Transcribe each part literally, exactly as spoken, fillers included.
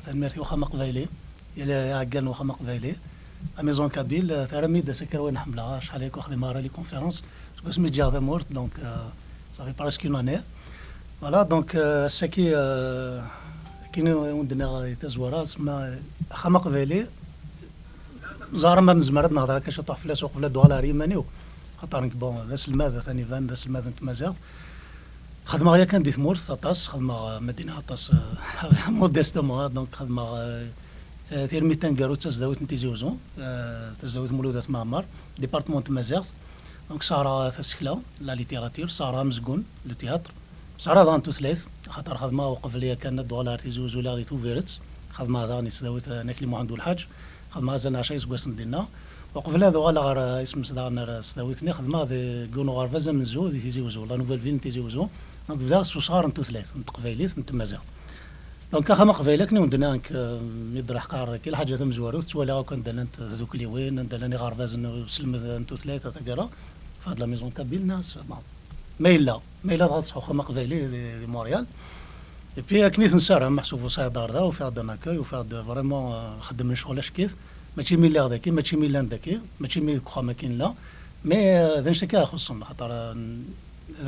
Tanemmirt i Uxxam Aqbayli, i lɛeggal n Uxxam Aqbayli. La Maison Kabyle, euh, terram-iyi-d asakal win ḥemmleɣ, acḥal ay xdimeɣ ara les conférences, seg wasmi ǧǧiɣ tamurt, donc, euh, ça fait presque une année. Voilà, donc, euh, ass-agi, euh, akken i wen-d-nniɣ di tazwara, semma Axxam Aqbayli, ẓer ma nezmer ad nehder akka ciṭuḥ fell-as uqbel ad d-uɣaleɣ ɣer yiman-iw. Xaṭer nekk, bon, d aselmad, atan iban, d aselmad n tmaziɣt. Xedmeɣ yakan di tmurt aṭas, xedmeɣ, euh, ma d-iniɣ aṭas, euh, modestement, donc xedmeɣ, euh, ta-, tirmit taneggarut d tasdawit n Tizi Uzzu, euh, tasdawit Mulud At Mɛemmer, département n tmaziɣt. Donc ssaɣreɣ tasekla, la littérature, ssaɣreɣ amezgun, le théâtre, ssaɣreɣ daɣen tutlayt, axaṭer xedmeɣ uqbel yakan ad d-uɣaleɣ ɣer Tizi Uzzu, lliɣ di Tubiret, xedmeɣ daɣen di tesdawit, euh, n Akli Muḥend Ulḥaǧ, xedmeɣ azal n ɛecra iseggasen dinna. Uqbel ad uɣaleɣ ɣer, euh, isem-is daɣen ar tesdawit-nni, xedmeɣ deg yiwen uɣerbaz amenzu di Tizi Uzzu, la Nouvelle Ville n Tizi Uzzu. Donc bdiɣ s usɣar n tutlayt, n teqbaylit, n tmaziɣt. Donc Axxam Aqbayli, akken i wen-d-nniɣ nekk, euh, mi d-ruḥ qqareɣ dagi, lḥaǧa tamezwarut, ttwaliɣ akk anda llant tdukliwin, anda llan iɣerbazen n uselmed n tutlayt, a taggara, fad la Maison Kabyle, nas, bon. Ma yella, ma yella dɣa tesɛuxxam aqbayli di, di Montréal. Et puis akken i t-nessaram, meḥsub ur sɛiɣ-d ɣer da, ufiɣ-d un accueil, ufiɣ-d vraiment, euh, xeddmen ccɣel acek-it. Mačči mi lliɣ daki, mačči mi llan daki, mačči mi deg uxxam akkin la. Mais, euh, d annect-agi ara ixuṣṣen, xaṭer, euh, n-,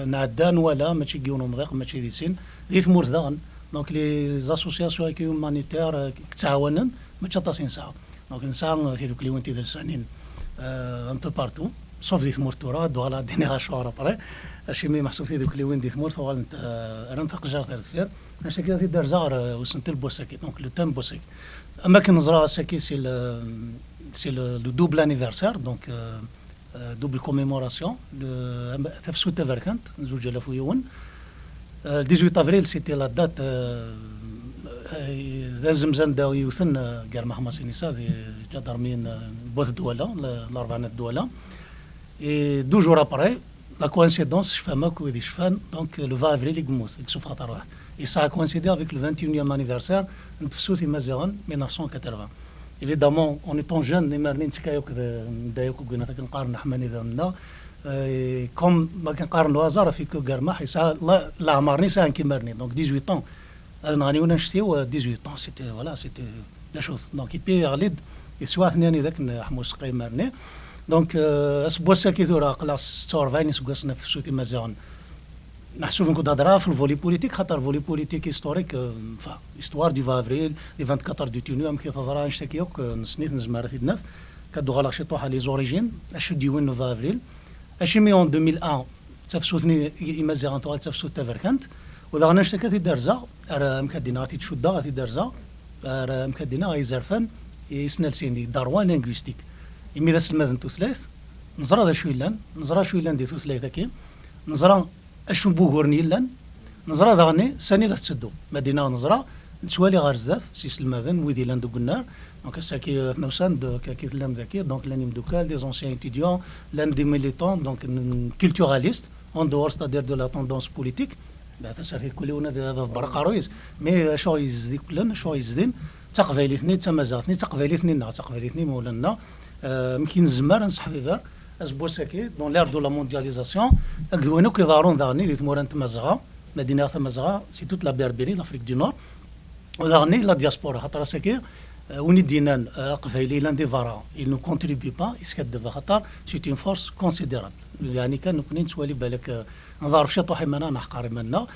nɛedda, nwala, mačči deg yiwen umḍiq, mačči di sin, di tmurt daɣen. Donc les associations humanitaires, euh, yettɛawanen, mačči aṭas i nesɛa. Donc nesɛa tidukliwin tidelsanin, euh, un peu partout, sauf di tmurt tura, ad d-uɣaleɣ ad d-iniɣ acuɣer après. Acimi meḥsub tidukliwin di tmurt uɣalent, euh, rrant taqejjart ar deffir. Annect-agi ad t-id-rreɣ ɣer, euh, usentel n wass-agi, donc le thème n wass-agi. Am akken neẓra ass-agi, c'est le, c'est le, le double anniversaire, donc, euh, euh, double commémoration, le, am-, tafsut taberkant n zuǧ alaf u yiwen. Euh, le dix-huit avril, c'était la date, euh, euh, d azemz anda i wten, euh, Garmaḥ Masinisa di ǧadarmiyin, euh, n Wat Dwala, la, Larebɛa n At Dwala. Et douze jours après, la coïncidence, cfan akk wid yecfan, donc, le vingt avril i yemmut, i yessufeɣ tarwiḥt. Et ça a coïncidé avec le vingt et unième anniversaire n tefsut Imaziɣen, mille neuf cent quatre-vingts. Évidemment, en étant jeune, imar-nni nettekka akk d, nedda akk deg wayen akken qqaren ḥman idammen-nneɣ. Euh, comme ma akken qqaren le hasard, a fait que Garmaḥ yesɛa la-, leɛmer-nni yesɛa nekk imar-nni, donc dix-huit ans. Ad nɣen yiwen annect-iw, euh, dix-huit ans, c'était, voilà, c'était d acu-t. Donc, et puis, yeɣli-d, yeswa-ten-, yani d akken, euh, Ḥemmu Seqqa imar-nni. Donc, euh, ass n wass-agi tura, aql-aɣ setta u rebɛin iseggasen ɣef tefsut Imaziɣen. Meḥsub nekk ur d-hedreɣ ɣef le volet politique, xaṭer le volet politique historique, euh, enfin, histoire du vingt avril, les vingt-quatre heures du Tinu, amek i teḍra annect-agi akk, euh, nessen-it, nezmer ad t-id-naf. Ad d-uɣaleɣ ciṭuḥ à les origines, acu d-yewwin le vingt avril. Acimi en deux mille un, d tafsut-nni i-, Imaziɣen tuɣal d tafsut taberkant, u daɣen annect-agi ad t-id-rreɣ, ar, amek ad d-iniɣ, ad t-id-cuddeɣ, ad t-id-rreɣ, ar, amek ad d-iniɣ, ay izerfan, i isnalsiyen, les darois linguistiques. Imi d aselmad n tutlayt, neẓra d acu yellan, neẓra acu yellan di tutlayt-agi, neẓra acu n wuguren yellan, neẓra daɣen sani la tetteddu. Ma d-iniɣ neẓra, nettwali ɣer zdat, s iselmaden, wid yellan deg unnar. Donc, ass-agi, atna usan-d, akka i tellam daki, donc, llan imeddukal, des anciens étudiants, llan des militants, donc, n-, culturalistes, en dehors, c'est-à-dire de la tendance politique. Bah, tasertit kul yiwen ad, ad iḍebber aqerruy-is. Mais acu yezdiklen, acu yezdin, d taqbaylit-nni, d tamaziɣt-nni, d taqbaylit-nni-nneɣ, d taqbaylit-nni imawlan-nneɣ. Euh, amek i nezmer ad nesseḥbiber aseggas-agi, dans l'ère de la mondialisation, akked wayen akk iḍerrun daɣen di tmura n Tmazɣa, ma d-iniɣ Tamazɣa, c'est toute la Berbérie, l'Afrique du Nord, u daɣen la diaspora, xaṭer ass-agi, euh, win i d-yennan, euh, Aqbayli yellan di berra, il ne contribue pas, yeskaddeb, axaṭer c'est une force considérable. Yeɛni kan nekkni nettwali balak, euh, nḍerref ciṭuḥ iman-nneɣ, neḥqer iman-nneɣ.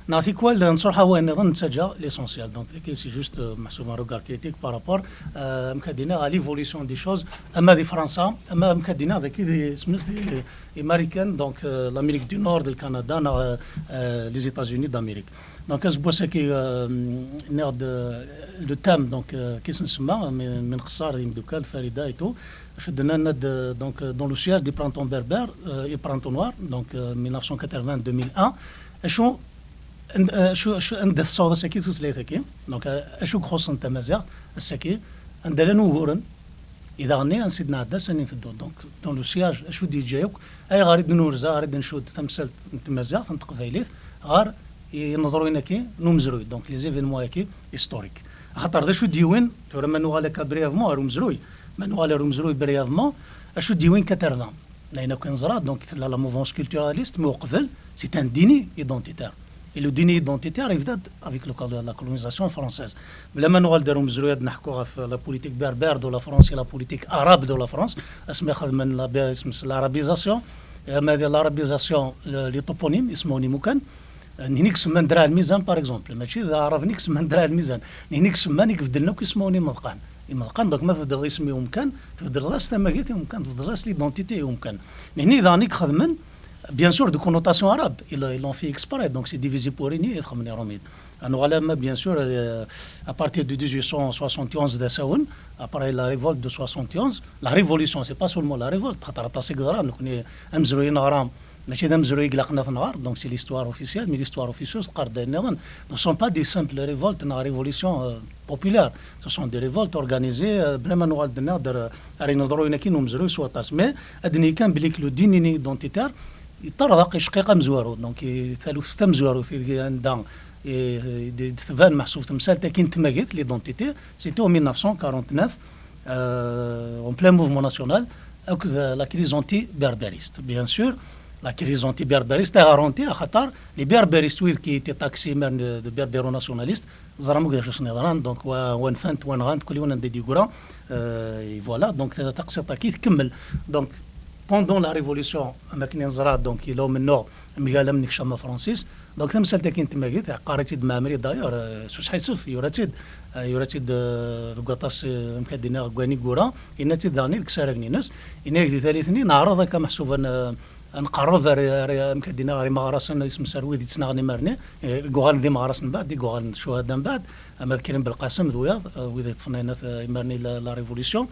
Neɣ tikwal, nettruḥ ɣer wayen nniḍen, nettaǧǧa l'essentiel. Donc, dagi, c'est juste, euh, meḥsub un regard critique par rapport, euh, amek ad d-iniɣ, à l'évolution des choses, ama di Fransa, ama amek ad d-iniɣ, dagi, di, isem-is, di, i Marikan, donc, euh, l'Amérique du Nord, le Canada, neɣ, euh, euh, les États-Unis d'Amérique. Donc, aseggas-agi, euh, nniɣ-d, euh, le thème, donc, euh, akken i s-nsemma, mi, mi nqeṣṣer d imeddukal, Farida et tout, acu d-nnan, euh, donc, euh, dans le sillage des printemps berbères, euh, et printemps noirs, donc, euh, mille neuf cent quatre-vingts deux mille un, acu And-, acu, acu, anda tessaweḍ ass-agi tutlayt-agi? Donc, euh, acu i ixuṣṣen tamaziɣt ass-agi? Anda llan wuguren, i daɣen ansi d-nɛedda, sani nteddu. Donc, dans le sillage, acu d-yeǧǧa yakk, ayɣer i d-nurza, ayɣer i d-ncudd tamsalt n tmaziɣt, n teqbaylit, ɣer ineḍruyen-agi n umezruy, donc les événements-agi historiques. Axaṭer d acu d-yewwin, tura ma nuɣal akka brièvement ar umezruy, ma nuɣal ar umezruy brièvement, acu d-yewwin quatre-vingts? Ayen akk i neẓra, donc, tella la mouvance culturaliste, mais uqbel, c'est un déni identitaire. Et le déni identitaire, évidemment, avec le, la colonisation française. Bla ma nuɣal d umezruy ad neḥku ɣef la politique berbère de la France et la politique arabe de la France, asmi xedmen la, isem-, l'arabisation, ama d l'arabisation, le, les toponymes, ismawen imukan, nihni i isemman Draɛ Lmizan, par exemple, mačči d aɛrab-nni i isemman Draɛ Lmizan, nihni i isemman i ibeddlen akk ismawen imeḍqan. Imeḍqan, donc ma tbeddleḍ isem i umkan, tbeddleḍ-as tamagit i umkan, tbeddleḍ-as l'identité i umkan. Nihni daɣen i ixedmen, bien sûr, de connotation arabe, ils, ils l'ont fait exprès, donc c'est divisé pour régner, i xedmen Iṛumyen. Ad nuɣal arma, bien sûr, euh, à partir de dix-huit cent soixante et onze d asawen, après la révolte de soixante et onze, la révolution, c'est pas seulement la révolte, xaṭer aṭas i yeḍran, nekni amezruy i neɣra, mačči d amezruy i ilaqen ad t-nɣer, donc c'est l'histoire officielle, mais l'histoire officieuse teqqar-d ayen nniḍen. Donc, ce sont pas des simples révoltes neɣ révolutions, euh, populaires, ce sont des révoltes organisées, euh, bla ma nuɣal d-nniɣ d, euh, ar ineḍruyen akkin n umezruy s waṭas. Mais ad d-nini kan belli que le déni identitaire, yeṭṭerḍeq icqiq amezwaru, donc i taluft tamezwarut ideg anda i, i d-tban meḥsub temsalt-agi n tmagit, l'identité, c'était en mille neuf cent quarante-neuf, euh, en plein mouvement national, akked la crise anti-berbériste. Bien sûr, la crise anti-berbériste est garantie, axaṭer les berbéristes, wid qui étaient taxés de, de berbéro-nationalistes, ẓran akk d acu sen-yeḍran, donc wa, wa nfan-t, wa nɣan-t, kul yiwen anda i d-yeggra, euh, et voilà, donc ta-, taqsiṭ-agi tkemmel. Donc, pendant la révolution, am akken i neẓra, donc, yella umennuɣ mgal am nekcam afransis. Donc, tamsalt-agi n tmagit, iqqar-itt-id Mɛemmri, d'ailleurs, euh, s usḥissef, yura-tt-id, euh, yura-tt-id, euh, deg waṭas, euh, amek ad d-iniɣ, deg wayen i yura, yenna-tt-id daɣen deg isaragen-ines, yenna-ak di tallit-nni, neɛreḍ akka meḥsub ad n-, ad nqerreb ar, ar, amek ad d-iniɣ, ar imeɣrasen, isemser wid yettnaɣen imarni, eh, i yuɣalen d imeɣrasen mbeɛd, i yuɣalen d ccuhada mbeɛd, ama d Krim Belqasem d wiyaḍ, eh, wid yeṭṭfen ayen at, eh, imarni la, la révolution.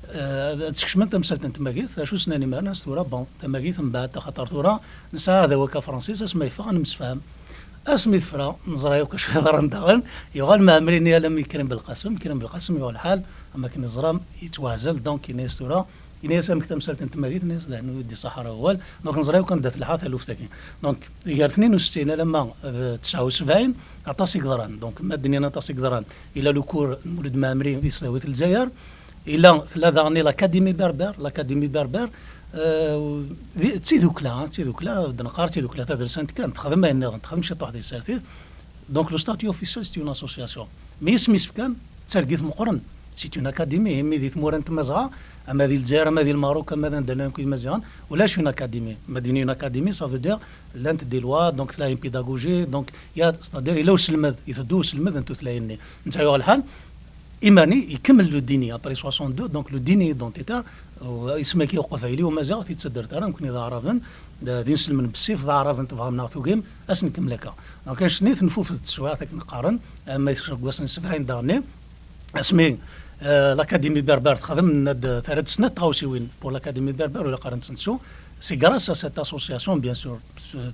Eh, ad, ad skecmen tamsalt n tmagit, acu snan imarni, as tura, bon, tamagit mbeɛd, axaṭer tura nesɛa aɛdaw akka Francis, asma yeffeɣ ad nemsefham. Asmi tefra, neẓra yakk acu yeḍran daɣen, yuɣal Mɛemmri-nni alammi d Krim Belqasem, Krim Belqasem yuɣ lḥal, am akken neẓra, yettwaɛzel, donc yenna-yas tura, yenna-yas amek tamsalt n tmagit, yenna-yas d ayen ur d-iṣaḥ ara wawal. Donc neẓra yakk anda telḥa taluft-agi. Donc gar tnin u settin alamma d tesɛa u sebɛin, aṭas i yeḍran. Donc ma d-nniɣ aṭas i yeḍran, yella le cours n Mulud Mɛemmri di tesdawit n Lezzayer, yella tella daɣen l'académie berbère, l'académie berbère, euh, d, d tidukla, d tidukla, d neqqar d tidukla tadelsant kan, texdem ayen nniḍen, texdem ciṭuḥ di tsertit. Donc le statut officiel, c'est une association. Mais isem-is fkan, d targit meqqren. C'est une académie, imi di tmura n Tmazɣa, ama di Lezzayer, ama di Lmerruk, ama d anda llan akk Imaziɣen, ulac une académie. Ma d-nini une académie, ça veut dire llant des lois, donc tella une pédagogie, donc il y a, c'est-à-dire, yella uselmed, iteddu uselmed n tutlayin-nni. Netta yuɣ lḥal, imarni, ikemmel le déni, après soixante-deux, donc le déni identitaire, euh, isem-agi uqbayli umaziɣ, ur t-yettaddret ara, nekkni d aɛraben, d, d inselmen bessif, d aɛraben tebɣam neɣ tugim, ad s-nkemmel akka. Donc, annect-nni tenfufed teswiɛt akken qqaren, ama deg iseggasen sebɛin daɣen, asmi, euh, l'Académie berbère texdem, ad terra-d snat tɣawsiwin pour l'Académie berbère, ur ilaq ara nettensu, c'est grâce à cette association, bien sûr,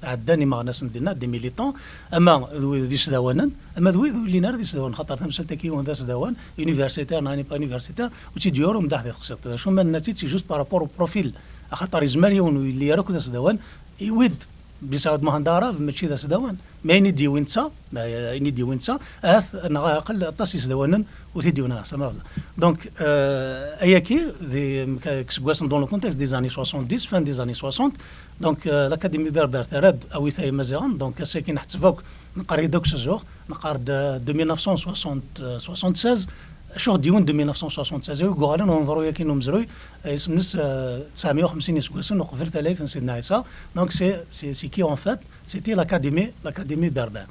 tɛeddan imeɣnasen dinna, des militants, ama d wid d isdawanen, ama d wid ur llin ara d isdawanen, xaṭer tamsalt-agi yiwen d asdawan, universitaire, neɣ n'est pas universitaire, ur tt-id-yuru mdaḥ di teqsiṭ. D acu ma nenna-tt-id, c'est juste par rapport au profil. Axaṭer yezmer yiwen ur yelli ara akk d asdawan, iwid Bin Saɛud Muḥend Aɛrab mačči d asdawan. Mais ayen i d-yewwi netta, ayen i d-yewwi netta, ahat neɣ aql aṭas isdawanen ur t-id-yewwi ara, ça va. Donc, euh, ayagi, di, deg iseggasen dans le contexte des années soixante-dix, fin des années soixante, donc, euh, l'Académie berbère terra-d awit ay Imaziɣen, donc ass-agi nḥetteb akk, neqqar-d akk s zzux, neqqar-d, euh, de mille neuf cent soixante, euh, soixante-seize, acu ɣ-d-yewwin de mille neuf cent soixante-seize, awi yuɣalen uneḍruy-agi n umezruy, euh, isem-nnes, euh, tesɛemya u xemsin iseggasen uqbel tallit n Sidna Ɛisa. Donc c'est, c'est, c'est qui en fait? C'était l'Académie, l'Académie berbère.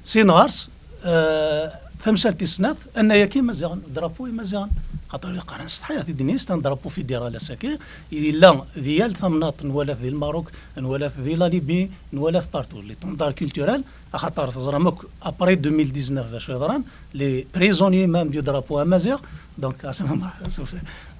Sin ɣer-s, euh, tamsalt tis snat, annay-agi Imaziɣen, drapeau Imaziɣen. Xaṭer qqaren s tḥayat i d-nini, c'est un drapeau fédéral ass-agi, yella di yal tamnaḍt, nwala-t di Lmerruk, nwala-t di la Libye, nwala-t partout. L'étendard culturel, axaṭer teẓram akk, après deux mille dix-neuf d acu yeḍran, les prisonniers même du drapeau amaziɣ, donc, à ce moment,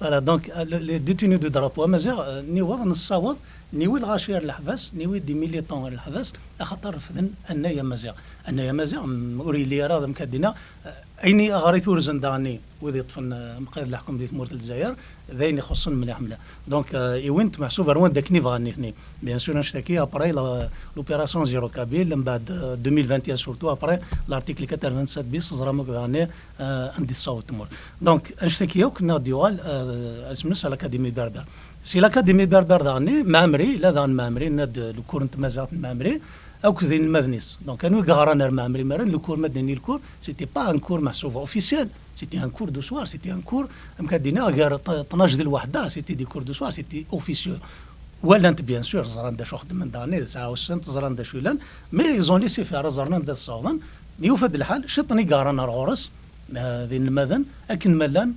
voilà, donc, euh, le, les détenus du drapeau amaziɣ, euh, niweḍ, nessaweḍ, niwi lɣaci ar leḥbas, niwi des militants ar leḥbas, axaṭer refden annay amaziɣ. Annay amaziɣ, mm, ur yelli ara d amkaddina, euh, ayen i ɣer i turzen daɣen wid yeṭṭfen, euh, amqayd n leḥkem di tmurt n Lezzayer, d ayen ixuṣṣen mliḥ, mliḥ. Donc, euh, iwin-t meḥsub ar wanda akken i bɣan nitni. Bien sûr, annect-agi, après la, l'opération Zéro Kabyle, mbeɛd, euh, deux mille vingt et un surtout, après l'article quatre-vingt-sept bis, teẓram akk daɣen, euh, anda i tessaweḍ tmurt. Donc, annect-agi akk, nniɣ-d yuɣal, euh, isem-nnes à l'Académie berbère. Si l'Académie berbère daɣen, Mɛemmri, yella daɣen Mɛemmri, yenna-d le cours n tmaziɣt n Mɛemmri, akked inelmaden-is. Donc, anwi i yeɣran ar Mɛemmri Maren, le cours, ma d-nini le cours, c'était pas un cours meḥsub officiel, c'était un cours du soir, c'était un cours, amek ad d-iniɣ, gar ṭ-, ṭnac d lwaḥda, c'était des cours du soir, c'était officieux. Walan-t, bien sûr, ẓran d acu xeddmen daɣen, d sɛa ussan, ẓran d acu yellan, mais ils ont laissé faire, ẓran anda ssawḍen, mi yufa-d lḥal, ciṭṭen i yeɣran ar ɣur-s, eh, d inelmaden, akken ma llan,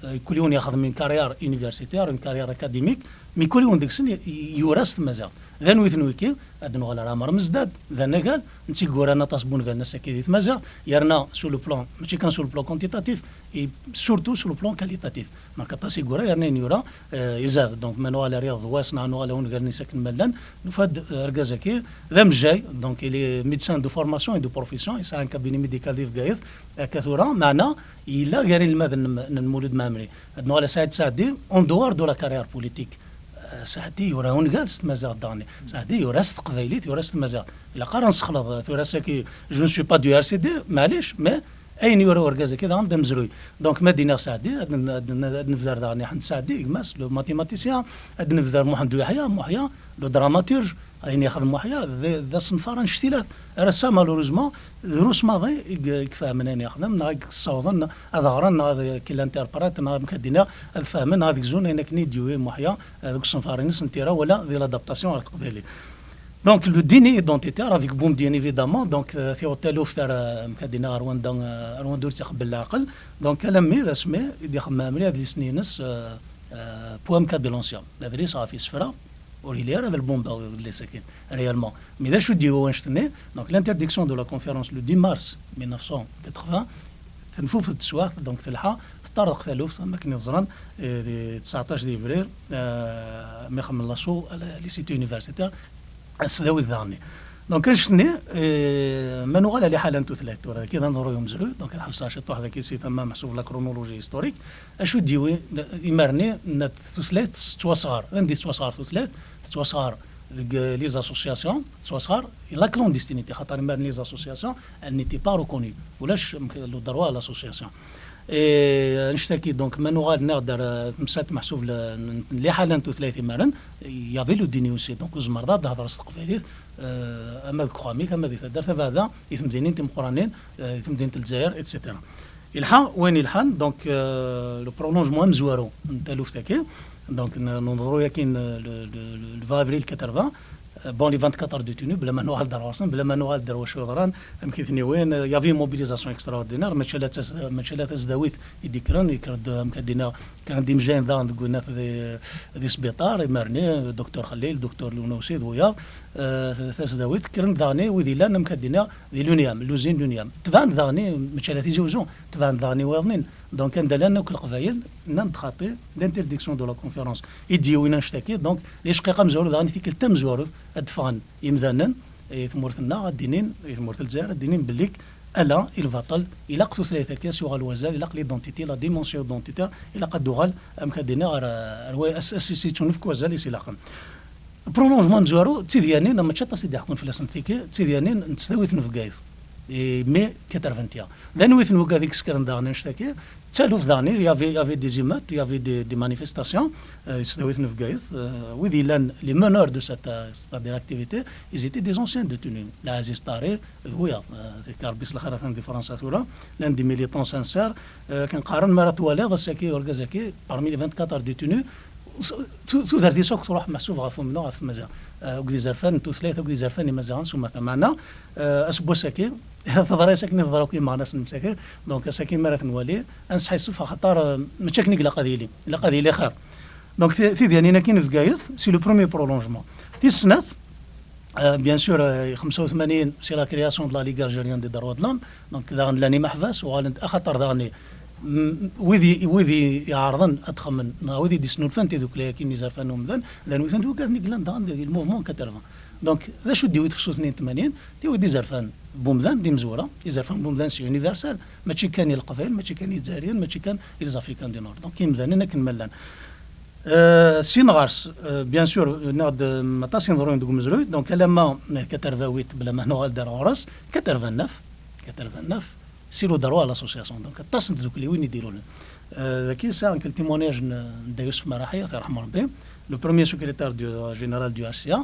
eh, kul yiwen yexdem une carrière universitaire, une carrière académique, mais kul yiwen deg-sen y-, y-, yura s tmaziɣt. D anwi-ten wiki? Ad nuɣal ar Ɛmer Mezdad, d anagal, netta i yuran aṭas n wungalen ass-agi di tmaziɣt, yerna sur le plan, mačči kan sur le plan quantitatif, et surtout sur le plan qualitatif. Donc aṭas i yura, yerna ayen yura, eh, izad. Donc ma nuɣal ar Iɣed Wass, neɣ nuɣal ar wungalen-is akken ma llan, nufa-d, eh, argaz-agi d amejjay, donc il est médecin de formation et de profession, yesɛa un cabinet médical di Bgayet, akka tura, meɛna yella gar inelmaden n, n Lmulud Mɛemmri. Ad nuɣal ar Saɛid Saɛdi, en dehors de la carrière politique. Eh, Saɛdi yura ungal s tmaziɣt daɣen. Saɛdi yura s teqbaylit, yura s tmaziɣt. Ilaq ara nessexleḍ, eh, tura ass-agi, je ne suis pas du R C D, maɛlic, mais ayen yura urgaz-agi daɣen d amezruy. Donc ma d-iniɣ Saɛdi, ad n-, ad n-, ad nebder daɣen i Ḥmed Saɛdi, gma-s, le mathématicien, ad nebder Muḥend Uyeḥya, Muḥya, le dramaturge, ayen yexdem Muḥya, d, d asenfar annect-ilat. Ar ass-a, malheureusement, drus maḍi i y-, i ifehmen ayen yexdem, neɣ i yessawḍen ad ɣren, neɣ ad k-, l'interprète, neɣ amek ad d-iniɣ, ad fehmen, neɣ ad gzun ayen akken i d-yuwi Muḥya, eh, deg usenfar-ines n tira, wala di l'adaptation ɣer teqbaylit. Donc, le déni identitaire avec Boom, bien évidemment, donc, eh, tiɣ-, taluft ar, eh, amek ad d-iniɣ, ar wanda, eh, ar wanda ur tt-iqebbel leɛqel. Donc, alammi d asmi i d-ixdem Ɛemri adlis-nni-ines, eh, eh, Poème Kabylantia. D adlis ɣef yisefra, ur yelli ara d lbumba udlis-agi, réellement. Mais d acu d-yuwi wannect-nni? Donc, l'interdiction de la conférence le dix mars mille neuf cent quatre-vingts, tenfufed teswiɛt, donc telḥa, teṭṭerḍeq taluft, am akken i teẓram, eh, di tseɛṭac di Yebrir, eh, mi xemmen l'assaut à la, les cités universitaires, s tdawit daɣen. Donc, annect-nni, eh, ma nuɣal ar liḥala n tutlayt tura, dagi d aneḍruy umezruy, donc ad ḥebseɣ ciṭuḥ dagi si tama meḥsub la chronologie historique, acu d-yuwi imar-nni, n-, tutlayt tettwasɣer. Anda i tettwasɣer tutlayt? Tettwasɣer deg, eh, les associations, tettwasɣer la clandestinité, xaṭer imar-nni les associations, elles n'étaient pas reconnues. Ulac, mm, le droit à l'association. Et, eh, annect-agi, donc, ma nuɣal nniɣ-d ar, eh, temsalt meḥsub l-, n, n liḥala n tutlayt imaren, il y avait le déni aussi. Donc, ur tzemreḍ ad d-thedreḍ s teqbaylit, eh, ama deg uxxam-ik, ama di taddart, abeɛda, di temdinin timeqqranin, eh, di temdint n Lezzayer, et cetera. Ilḥa wayen ilḥan, donc, euh, le prolongement amezwaru n taluft-agi, donc n-, neḍru yakin, euh, le, le, le, le vingt avril quatre-vingts, euh, bon, les vingt-quatre heures de tenue, bla ma nuɣal d ar ɣur-sen, bla ma nuɣal d ar wacu yeḍran, amek i ten-iwin, euh, il y avait une mobilisation extraordinaire, mačči ala tasda-, mačči ala tasdawit i d-ikkren, yekker-d, amek ad d-iniɣ, kkren-d imejjayen daɣen deg winnat di, di sbiṭar, imar-nni, Docteur Xellil, Docteur Lewnusi, d wiyaḍ, eh, tasdawit, kkren-d daɣen i wid yellan, amek ad d-iniɣ, di l'uniam, l'usine l'uniam. Tebɛen-d daɣen i, mačči ala Tizi Uzzu, tebɛen-d daɣen i wayeḍnin. Donc, anda llan akk Leqbayel, nnan-d xaṭi, l'interdiction de la conférence i d-yewwin annect-agi. Donc, di ccqiqa amezwaru daɣen, i tikkelt tamezwarut, ad d-ffɣen yimdanen, i tmurt-nneɣ, ad d-inin, i tmurt n Lezzayer, ad d-inin belli ala i lbaṭel, ilaq tutlayt-agi ad s-yuɣal wazal, ilaq l'identité, la dimension identitaire, ilaq ad d-tuɣal, amek ad d-iniɣ, ar, ar wa-, as, as, as yettunefk wazal i s-ilaqen. Prolongement amezwaru, d tidyanin, mačči aṭas i d-iḥekkun fell-asent tiki, d tidyanin n tesdawit n Bgayet, i mai quatre-vingt-un. D anwi-ten wigad i yeskren daɣen annect-agi? D taluft daɣen, il y avait, il y avait des émeutes, il y avait des, des manifestations, euh, di tesdawit n Bgayet, euh, wid yellan les meneurs de cette, euh, c'est-à-dire activité, ils étaient des anciens détenus. Lɛaziz Ṭari, d wiyaḍ, eh, tekka Rebbi s lxir, atan di Fransa tura, llan des militants sincères, eh, akken qqaren, mi ara twaliḍ ass-agi, urgaz-agi, parmi les vingt-quatre heures de tenue, tu-, tudert-is akk truḥ meḥsub ɣef umennuɣ, ɣef tmaziɣt. Eh, akked izerfan n tutlayt, akked izerfan imaziɣen s umata. Meɛna, eh, aseggas-agi, teḍra-yas akken i teḍra akk i yimeɣnasen n Msakit, donc ass-agi mi ara t-nwali, ad nesḥissef, axaṭer, eh, mačči akken i ilaq ad yili, ilaq ad yili xir. Donc, ti-, tidyanin-agi n Bgayet, c'est le premier prolongement. Tis snat, Euh, bien sûr, euh, xemsa u tmanyin, c'est la création de la Ligue algérienne des droits de l'homme. Donc, daɣen llan imeḥbas, uɣalen-d, axaṭer daɣen, mm, wid i, wid i iɛerḍen ad xemmen, neɣ wid i d-isnulfan tidukla-agi n izerfan n umdan, d anwi-ten d wigad-nni yellan daɣen di le mouvement quatre-vingts. Donc, d acu d-yewwi tefsut-nni n tmanyin? Tiwi d izerfan n umdan d imezwura, izerfan n umdan c'est universel, mačči kan i Leqbayel, mačči kan i Izzayriyen, mačči kan i les Africains du Nord. Donc, imdanen akken ma llan. Euh, sin ɣer-s, euh, bien sûr, nniɣ-d, euh, aṭas i neḍrun deg umezruy, donc alamma, euh, quatre-vingt-huit, bla ma nuɣal-d ar ɣur-s, quatre-vingt-neuf, quatre-vingt-neuf, c'est le droit à l'association. Donc, aṭas n tdukkliwin i d-ilulen. Euh, daki sɛiɣ nekk le témoignage n, n Dda Yusef Maraḥi, ad t-yerḥem Rebbi, le premier secrétaire du, euh, général du R C A,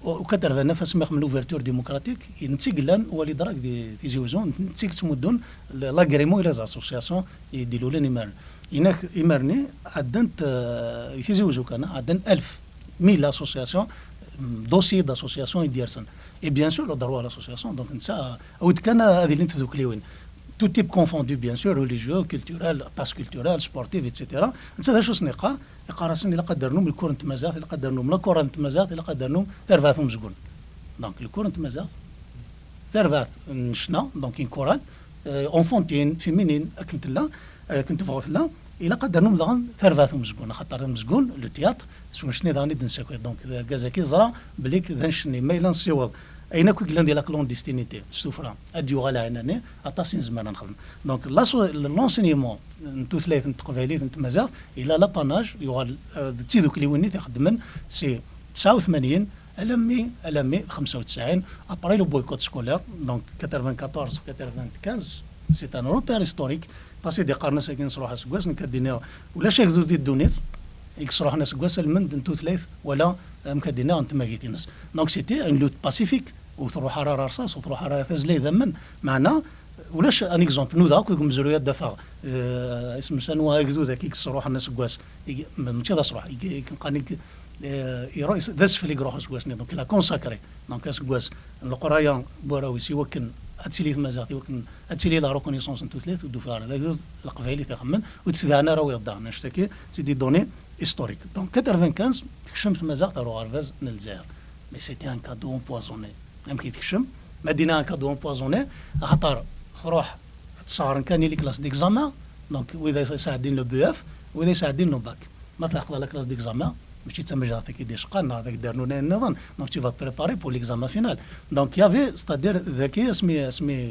au quatre-vingt-neuf asmi xedmen l'ouverture démocratique, netta i yellan wali ḍrak di Tizi Uzzu, netta i yettmuddun l'agrément i les associations i d-ilulen imaren. Inak imarni ɛeddant, euh, i Tizi Uzzu kan, ɛeddan alef, mille associations, mm, dossiers d'associations i d-yersen. Et bien sûr, le droit à l'association, donc netta, awi-d kan ad ilint tdukliwin. Tout type confondu, bien sûr, religieux, culturel, aṭas culturel, sportif, et cetera. Netta d acu sen-iqqar? Iqqar-asen ilaq ad d-ternum le cours n tmaziɣt, ilaq ad d-ternum la chorale n tmaziɣt, ilaq ad d-ternum tarbaɛt umezgun. Donc, le cours n tmaziɣt, tarbaɛt n ccna, donc une chorale, euh, enfantine, féminine, akken tella, akken tebɣu tella, ilaq ad d-ternum daɣen tarbaɛt umezgun, axaṭer amezgun, le théâtre, s wannect-nni daɣen i d-nessakay. Donc, d argaz-agi yeẓra belli d annect-nni, ma yella nessiweḍ ayen akk i yellan di la clandestinité, s tuffra, ad d-yuɣal ɛinani, aṭas i nezmer ad nexdem. Donc, l'asso-, l'enseignement n tutlayt n teqbaylit n tmaziɣt, il a l'apanage, yuɣal, euh, d tidukliwin i t-ixeddmen si tesɛa u tmanyin alammi, alammi xemsa u tesɛin, après le boycott scolaire, donc quatre-vingt-quatorze quatre-vingt-quinze, c'est un repère historique. Aṭas i d-iqqaren ass-agi nesruḥ aseggas, nekk ad d-iniɣ ulac agdud di ddunit i yesruḥen aseggas almend n tutlayt wala, amek ad d-iniɣ, n tmagit-ines. Donc c'était une lutte pacifique, ur truḥ ara ar rṣas, ur truḥ ara tazla idammen, meɛna ulac un exemple, nudaɣ akk deg umezruy ad d-afeɣ, euh, isem-is anwa agdud akka i yesruḥen aseggas, i, ma-, mačči d asruḥ, i, i, i, eh, iruḥ, d asfel i iruḥ useggas-nni, donc il a consacré, donc aseggas n leqraya n warraw-is i wakken ad tili tmaziɣt, i wakken ad tili la reconnaissance n tutlayt, ur d-ufiɣ ara d agdud leqbaylit ixemmen, ur d-tebɛen ara wiyaḍ daɣen, annect-agi, c'est des données historiques. Donc quatre-vingt-quinze, tekcem tmaziɣt ar uɣerbaz n Lezzayer. Mais c'était un cadeau empoisonné. Amek i tekcem? Ma d-iniɣ un cadeau empoisonné, axaṭer truḥ ad tesseɣren kan i les classes d'examen, donc wid ay yesɛeddin le B E F, wid ay yesɛeddin le bac. Ma tleḥqeḍ à la classe d'examen, mačči d tamejdaɣt-agi d-icqan, neɣ d ak-d-rnun ayen nniḍen, donc tu vas te préparer pour l'examen final. Donc il y avait, c'est-à-dire, daki asmi, asmi,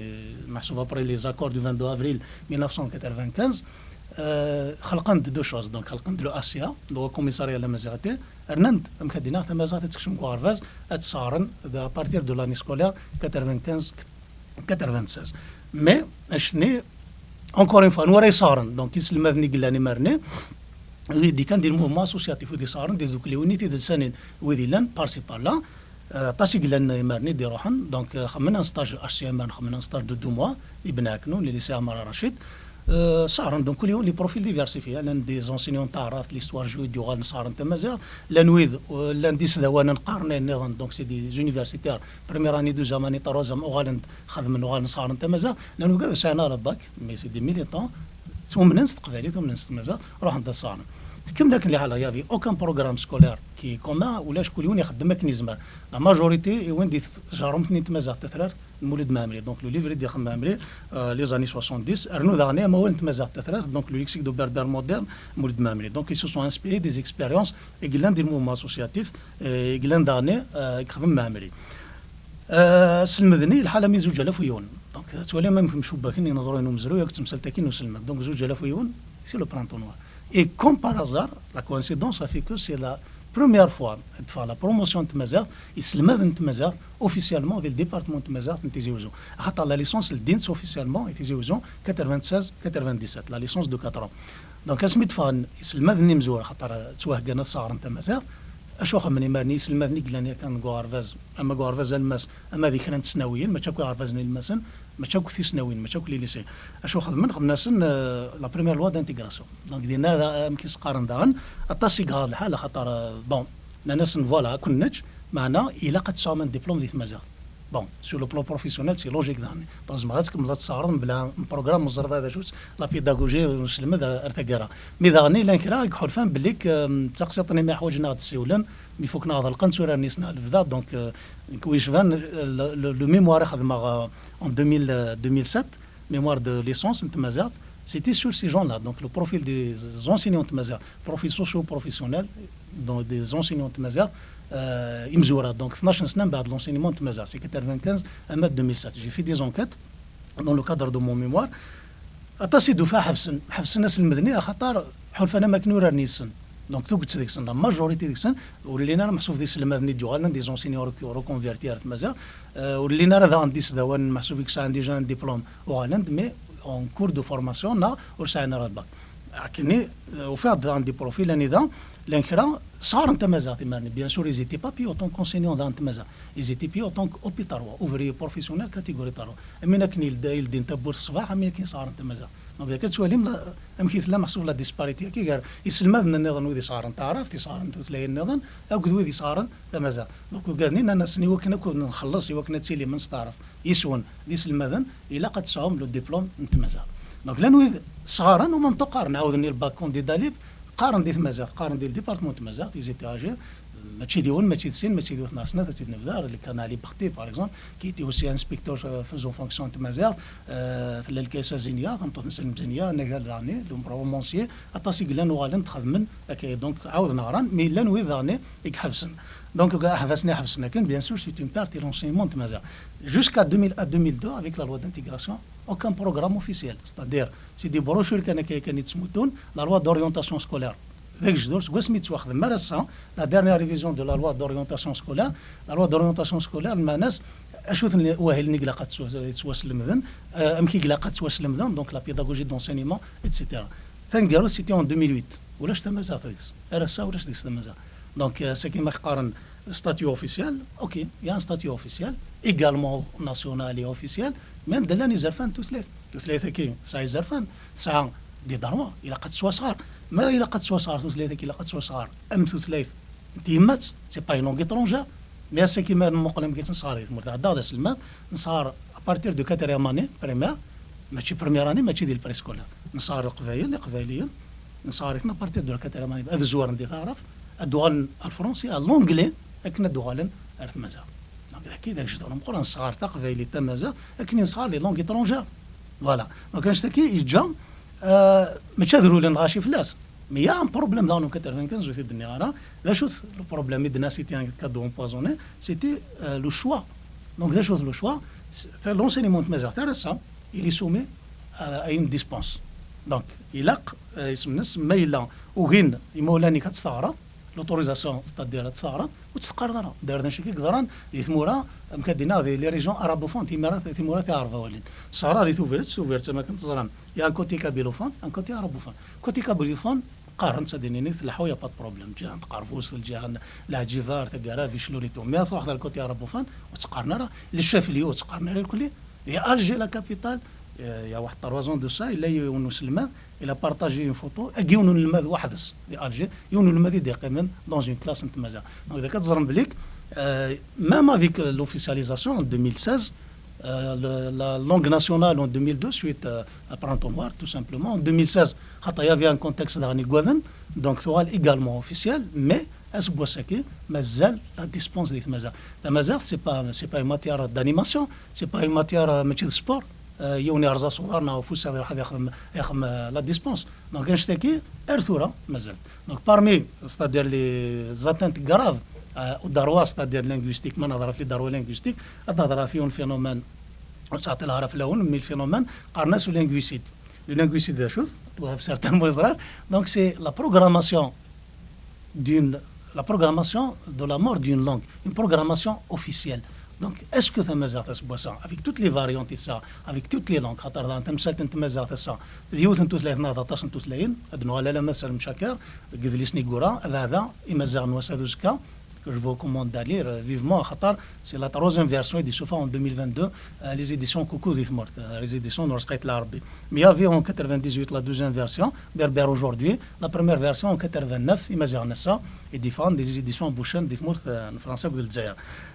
meḥsub après les accords du vingt-deux avril mille neuf cent quatre-vingt-quinze, euh, xelqen-d deux choses, donc xelqen-d le A C A, le Haut Commissariat à l'Amazigh, rnan-d, amek ad d-iniɣ, tamaziɣt ad tekcem deg uɣerbaz, ad tt-sseɣren d, à partir de l'année scolaire quatre-vingt-quinze quatre-vingt-seize. Mais, annect-nni, encore une fois, anwa ara yesseɣren? Donc iselmaden i yellan imar-nni, wid i kan di le mouvement associatif, wid yesseɣren di tdukliwin tidelsanin, wid yellan par-ci par-là. Euh, aṭas i yellan imar-nni d-iruḥen, donc, euh, xedmen un stage H C M, xedmen un stage de deux mois i Bni Ɛeknun, le lycée Amar Rachid. Euh, sseɣren donc kul yiwen les profils diversifiés, llan des enseignants n taɛrabt, l'histoire géo i d-yuɣalen sseɣren tamaziɣt, llan wid, euh, llan d isdawanen qqaren ayen nniḍen, donc c'est des universitaires, première année, deuxième année, troisième, uɣalen-d xedmen, uɣalen sseɣren tamaziɣt, llan wigad ur sɛin ara bac, mais c'est des militants, ttumnen s teqbaylit, umnen s tmaziɣt, ruḥen-d ad sseɣren. Tkemmel akken liḥala, il y avait aucun programme scolaire qui est commun, ulac, kul yiwen ixeddem akken yezmer. La majorité i win di tjerrumt-nni n tmaziɣt tatrart, Mulud Mɛemmri. Donc le livre i d-ixdem Mɛemmri, euh, les années soixante-dix, rnu daɣen amawal n tmaziɣt tatrart, donc le lexique du berbère moderne, Mulud Mɛemmri. Donc ils se sont inspirés des expériences i yellan di le mouvement associatif, euh, i yellan daɣen, euh, i yexdem Mɛemmri. Euh, aselmed-nni yelḥa almi zuǧ alaf u yiwen. Donc tettwalim amek mcubbaken ineḍruyen n umezruy akked temsalt-agi n uselmed. Donc zuǧ alaf u yiwen, c'est le printemps noir. Et comme par hasard, la coïncidence a fait que c'est la première fois d-teffeɣ la promotion n tmaziɣt, iselmaden n tmaziɣt, officiellement di le département n tmaziɣt n Tizi Uzzu. Axaṭer la licence ldin-tt officiellement i Tizi Uzzu quatre-vingt-seize quatre-vingt-dix-sept, la licence de quatre ans. Donc asmi d-ffɣen iselmaden imezwura, axaṭer ttwaheggan ad sseɣren tamaziɣt, acu xedmen imar-nni iselmaden i yellan yakan deg uɣerbaz, ama deg uɣerbaz alemmas, ama di kra n tesnawiyin, mačči akk iɣerbazen ilemmasen, mačči akk tisnawin, mačči akk les lycées. Acu xedmen? Xedmen-asen, euh, la première loi d'intégration. Donc dinna, amek i s-qqaren daɣen, aṭas i iɣaḍ lḥal, axaṭer, euh, bon, nnan-asen voilà, ad ken-neǧǧ, meɛna ilaq ad tesɛum un diplôme di tmaziɣt. Bon, sur le plan professionnel, c'est logique daɣen. Donc tzemreḍ ad tkemmleḍ ad tesseɣreḍ mebla un programme, ur teẓriḍ ara d acu-tt la pédagogie n uselmed ar, ar taggara. Mi daɣen llan kra i iḥulfan belli k-, euh, d taqsiṭ-nni mi ḥwaǧen ad ɣ-d-ssiwlen, mi fukken ad ɣ-ɣelqen, tturaren yes-neɣ lebda, donc, euh, nekk wi yecban, euh, le, le, le mémoire i xedmeɣ, euh, en deux mille, euh, deux mille sept, mémoire de licence n tmaziɣt, c'était sur ces gens-là, donc le profil des enseignants n tmaziɣt, profil socio-professionnel, donc des enseignants n tmaziɣt, euh, imezwura, donc tnac sna mbeɛd l'enseignement n tmaziɣt, c'est quatre-vingt-quinze ama deux mille sept. J'ai fait des enquêtes dans le cadre de mon mémoire. Aṭas i d-ufiɣ ḥebsen, ḥebsen aselmed-nni axaṭer ḥulfan am akken uraren yes-sen. Donc tuget deg-sen, la majorité deg-sen, ur llin ara meḥsub d iselmaden i d-yuɣalen, des enseignants rec-, reconvertis ar tmaziɣt, euh, ur llin ara daɣen d isdawanen meḥsub i yesɛan déjà un diplôme, uɣalen-d, mais en cours de formation neɣ ur sɛin ara bac. Akken i, eh, ufiɣ-d daɣen des profils anida llan kra sɣaren tamaziɣt iman. Bien sûr, ils étaient pas payés autant qu'enseignants daɣen n tmaziɣt. Ils étaient payés autant qu'hôpitalois, ouvriers professionnels, catégorie trois. Am win akken yelda-, yeldin tawwurt ṣṣbeḥ, am win akken yesɣaren tamaziɣt. Donc, d akka tettwalim la, amek i tella meḥsub la disparité-agi gar iselmaden nniḍen wid yesɣaren taɛrabt, yesɣaren tutlayin nniḍen, akked wid yesɣaren tamaziɣt. Donc, ugaden-i nnan-asen, i wakken akk nxelleṣ, i wakken ad tili mesteɛref yis-wen d iselmaden, ilaq ad tesɛum le diplôme n tmaziɣt. Donc, llan wid sɣaren, u même temps qqaren, ɛawden i le bac candidat libre, qqaren di tmaziɣt, qqaren di le département n tmaziɣt, ils étaient âgés, mačči d yiwen, mačči d sin, mačči d yiwet neɣ snat, ad tt-id-nebder, le cas n Ali Bexti, par exemple, qui était aussi inspecteur, euh, faisant fonction n tmaziɣt, euh, tella Lkaysa Zinia, tameṭṭut n Selm Zinia, anagar daɣen, le romancier, aṭas i yellan uɣalen d-xedmen, akka, donc, ɛawden ɣran, mais llan wid daɣen i iḥebsen. Donc, aḥbas-nni ḥebsen akken, bien sûr, c'est une perte i l'enseignement n tmaziɣt. Jusqu'à deux mille, à deux mille deux, avec la loi d'intégration, aucun programme officiel. C'est-à-dire, c'est des brochures kan akka, kan i ttmuddun, la loi d'orientation scolaire. D agejdur, seg wasmi i ttwaxdem ar ass-a, la dernière révision de la loi d'orientation scolaire, la loi d'orientation scolaire, lmeɛna-s, acu-ten wahil-nni i ilaq ad ttwa-, ttwaslemden, euh, amek i ilaq ad ttwaslemden, donc la pédagogie d'enseignement, et cetera. Taneggarut, c'était en deux mille huit. Ulac tamaziɣt deg-s. Ar ass-a, ulac deg-s tamaziɣt. Donc, euh, c'est comme qqaren statut officiel, ok, il y a un statut officiel, également national et officiel, mais anda llan izerfan n tutlayt. Tutlayt-agi tesɛa izerfan, tesɛa des droits, ilaq ad tettwasɣar. Mi ara ilaq ad tettwasɣar tutlayt-agi, ilaq ad tettwasɣar am tutlayt n tyemmat, c'est pas une langue étrangère, mais ass-agi ma nmuqel amek i tt-nesɣar di tmurt, ɛeddaɣ d aselmad, nesɣar à partir de quatrième année primaire, mačči première année, mačči di le préscolaire. Nesɣar Leqbayel, Iqbayliyen, nesɣar-iten à partir de la quatrième année, ad zwaren di taɛrabt, ad uɣalen ar le français, à l'anglais, akken ad uɣalen ar tmaziɣt. Donc, d akka i d agejdur ameqqran, nesɣar taqbaylit, tamaziɣt, akken i nesɣar les langues étrangères. Voilà. Donc, annect-agi yeǧǧa, euh, mačči ad rewlen lɣaci fell-as. Mais il y a un problème daɣen en quatre-vingt-quinze, ur t-id-nniɣ ara. D acu-t le problème i d-nnan, c'était un cadeau empoisonné, c'était, euh, le choix. Donc, d acu-t le choix? C'est, l'enseignement n tmaziɣt ar ass-a, il est soumis à, à une dispense. Donc, ilaq, euh, isem-nnes, ma yella ugin imawlan-ik ad tt-teɣreḍ, l'autorisation, c'est-à-dire ad tt-teɣreḍ, ur tt-teqqareḍ ara. Dayr d annect-agi i yeḍran di tmura, amek ad d-iniɣ, di les régions arabophones, timura, timura tiɛerbawalin. Tesɣreḍ di Tubiret, Tubiret am akken teẓram, il y a un côté kabylophone, un côté arabophone. Côté kabylophone, qqaren-tt, ad d-nini, tleḥḥu, y a pas de problème. Lǧiha n Tqerbust, lǧiha n Lɛeǧiba, ar taggara, Biclul et tout. Mais ad truḥeḍ ar côté arabophone, ur tt-qqaren ara. Le chef-lieu, ur tt-qqaren ara irkelli. Di Alger, la capitale, euh, il y a waḥed trois ans de ça, yella yiwen uselmad, il a partagé une photo, ak yiwen unelmad weḥd-s di Alger, yiwen unelmad i d-yeqqimen dans une classe n tmaziɣt. Donc, d akka teẓrem belli, euh, même avec l'officialisation en deux mille seize, euh, le, la langue nationale en deux mille deux, suite, euh, à Printemps Noir, tout simplement, en deux mille seize, xaṭer, il y avait un contexte daɣen iggaden, donc tuɣal également officielle, mais aseggas-agi mazal la dispense di tmaziɣt. Tamaziɣt, c'est pas, c'est pas une matière d'animation, c'est pas une matière, euh, mačči d sport. Euh, yiwen yerẓa s uḍar neɣ ufus ad iruḥ ad ixdem, ixdem, euh, la dispense. Donc, annect-agi, ar tura, mazal. Donc, parmi, c'est-à-dire les atteintes graves, euh, au droit, c'est-à-dire linguistique, ma nehḍer ɣef les droits linguistiques, ad nehḍer ɣef yiwen phénomène, ur ttɛeṭṭileɣ ara fell-awen, mais le phénomène, qqaren-as le linguicide. Le linguicide d acu-t? Wa certains ur yeẓri ara. Donc, c'est la programmation d'une, la programmation de la mort d'une langue, une programmation officielle. Donc, est-ce que tamaziɣt aseggas-a, avec toutes les variantes i tesɛa, avec toutes les langues, xaṭer daɣen tamsalt n tmaziɣt ass-a, d yiwet n tutlayt neɣ d aṭas n tutlayin, ad nuɣal alamma d Salem Caker, deg yidlisen i yura, abeɛda, imaziɣen n wass-a d uzekka, que je vous recommande de lire, euh, vivement, xaṭer c'est la troisième version i d-isuffeɣ en deux mille vingt-deux, euh, les éditions Coucou di tmurt, euh, les éditions n Urezqi At Lɛerbi. Mais il y avait en quatre-vingt-dix-huit la deuxième version, Berbère aujourd'hui, la première version en quatre-vingt-neuf, imaziɣen ass-a, i d-yeffɣen di les éditions Bouchène di tmurt, euh, n Fransa akked Lezzayer.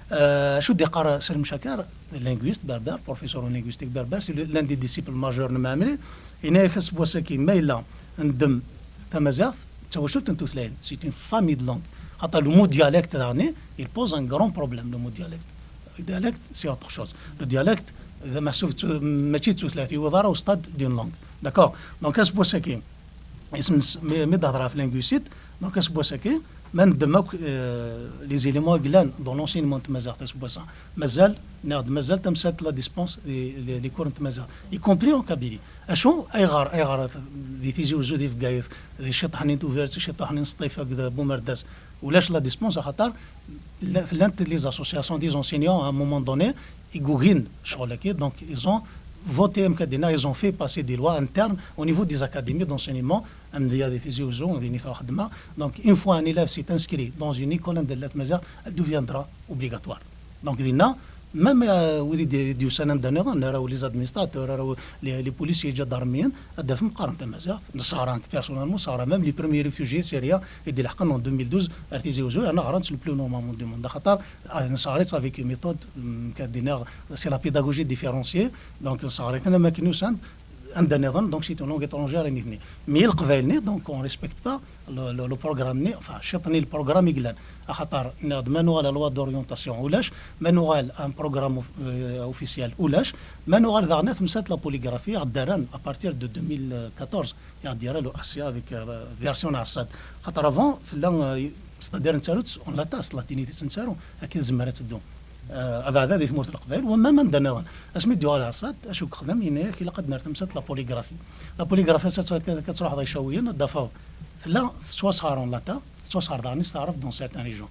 Euh, acu d-yeqqar Salem Caker, linguiste berbère, professeur en linguistique berbère, c'est le, l'un des disciples majeurs n Mɛemmri. Yenna-yak aseggas-agi, ma yella neddem tamaziɣt, d tawacult n tutlayin, c'est une famille de langues. Xaṭer le mot dialecte daɣen, il pose un grand problème, le mot dialecte. Le dialecte, c'est autre chose. Le dialecte, d meḥsub d tu-, mačči d tutlayt, yewweḍ ara au stade d'une langue. D'accord? Donc, aseggas-agi, isem-nnes, mi, mi d-hedreɣ ɣef linguicide, donc aseggas-agi, ma neddem akk, euh, les éléments i yellan dans l'enseignement n tmaziɣt aseggas-a, mazal, nniɣ-d mazal tamsalt la dispense di, di, di cours n tmaziɣt, y compris en Kabylie. Acu, ayɣer, ayɣer di Tizi Uzzu, di Bgayet, di Ciṭeḥni n Tubiret, Ciṭeḥni n Sṭif akked Bumerdas, ulac la dispense, axaṭer la-, llant les associations des enseignants à un moment donné, i yugin ccɣel-agi, donc ils ont voté, am ka d-iniɣ, ils ont fait passer des lois internes au niveau des académies d'enseignement, am d-ya di Tizi Uzzu, dinit ɣer xedma. Donc, une fois un élève s'est inscrit dans une école anda llant tmaziɣt, elle deviendra obligatoire. Donc, dinna, même euh, wid i d-, i d-yusan anda nniḍen, arraw les administrateurs, arraw les, les policiers, iǧadarmiyen, ad d-tafem qqaren tamaziɣt. Nesɣer, personnellement, nesɣer même les premiers réfugiés syriens i d-ilḥeqen en deux mille douze ar Tizi Uzzu, yerna ɣran-tt le plus normalement du monde. Axaṭer, ah, nesɣer-itt avec une méthode, mm, ka d-iniɣ, c'est la pédagogie différenciée. Donc, nesɣer-iten am akken usan-d, anda nniḍen, donc c'est une langue étrangère i nitni. Mais Leqbayel-nni, donc on respecte pas le, le, le programme-nni, enfin, ciṭ-nni le programme i yellan. Axaṭer, nniɣ-d, ma nuɣal la loi d'orientation ulac, ma nuɣal un programme of-, euh, officiel ulac, ma nuɣal daɣen ar temsalt la polygraphie, i ɣ-d-rran à partir de deux mille quatorze, i ɣ-d-yerra l'O H C A avec euh, version n Ɛessad. Xaṭer avant, tella, euh, c'est-à-dire nettaru-tt, on l'attend, s latinit i tt-nettaru, akka i tezmer ad teddu. Euh, abeɛda di tmurt n Leqbayel, wamma ma anda nniḍen. Asmi d-yuɣal Ɛessad, acu yexdem, yenna-yak, ilaq ad nerr tamsalt la polygraphie. La polygraphie, ass-a ad truḥeḍ a Icawiyen, ad d-tafeḍ. Tella tettwasɣar en latin, tettwasɣar daɣen s taɛrabt dans certaines régions.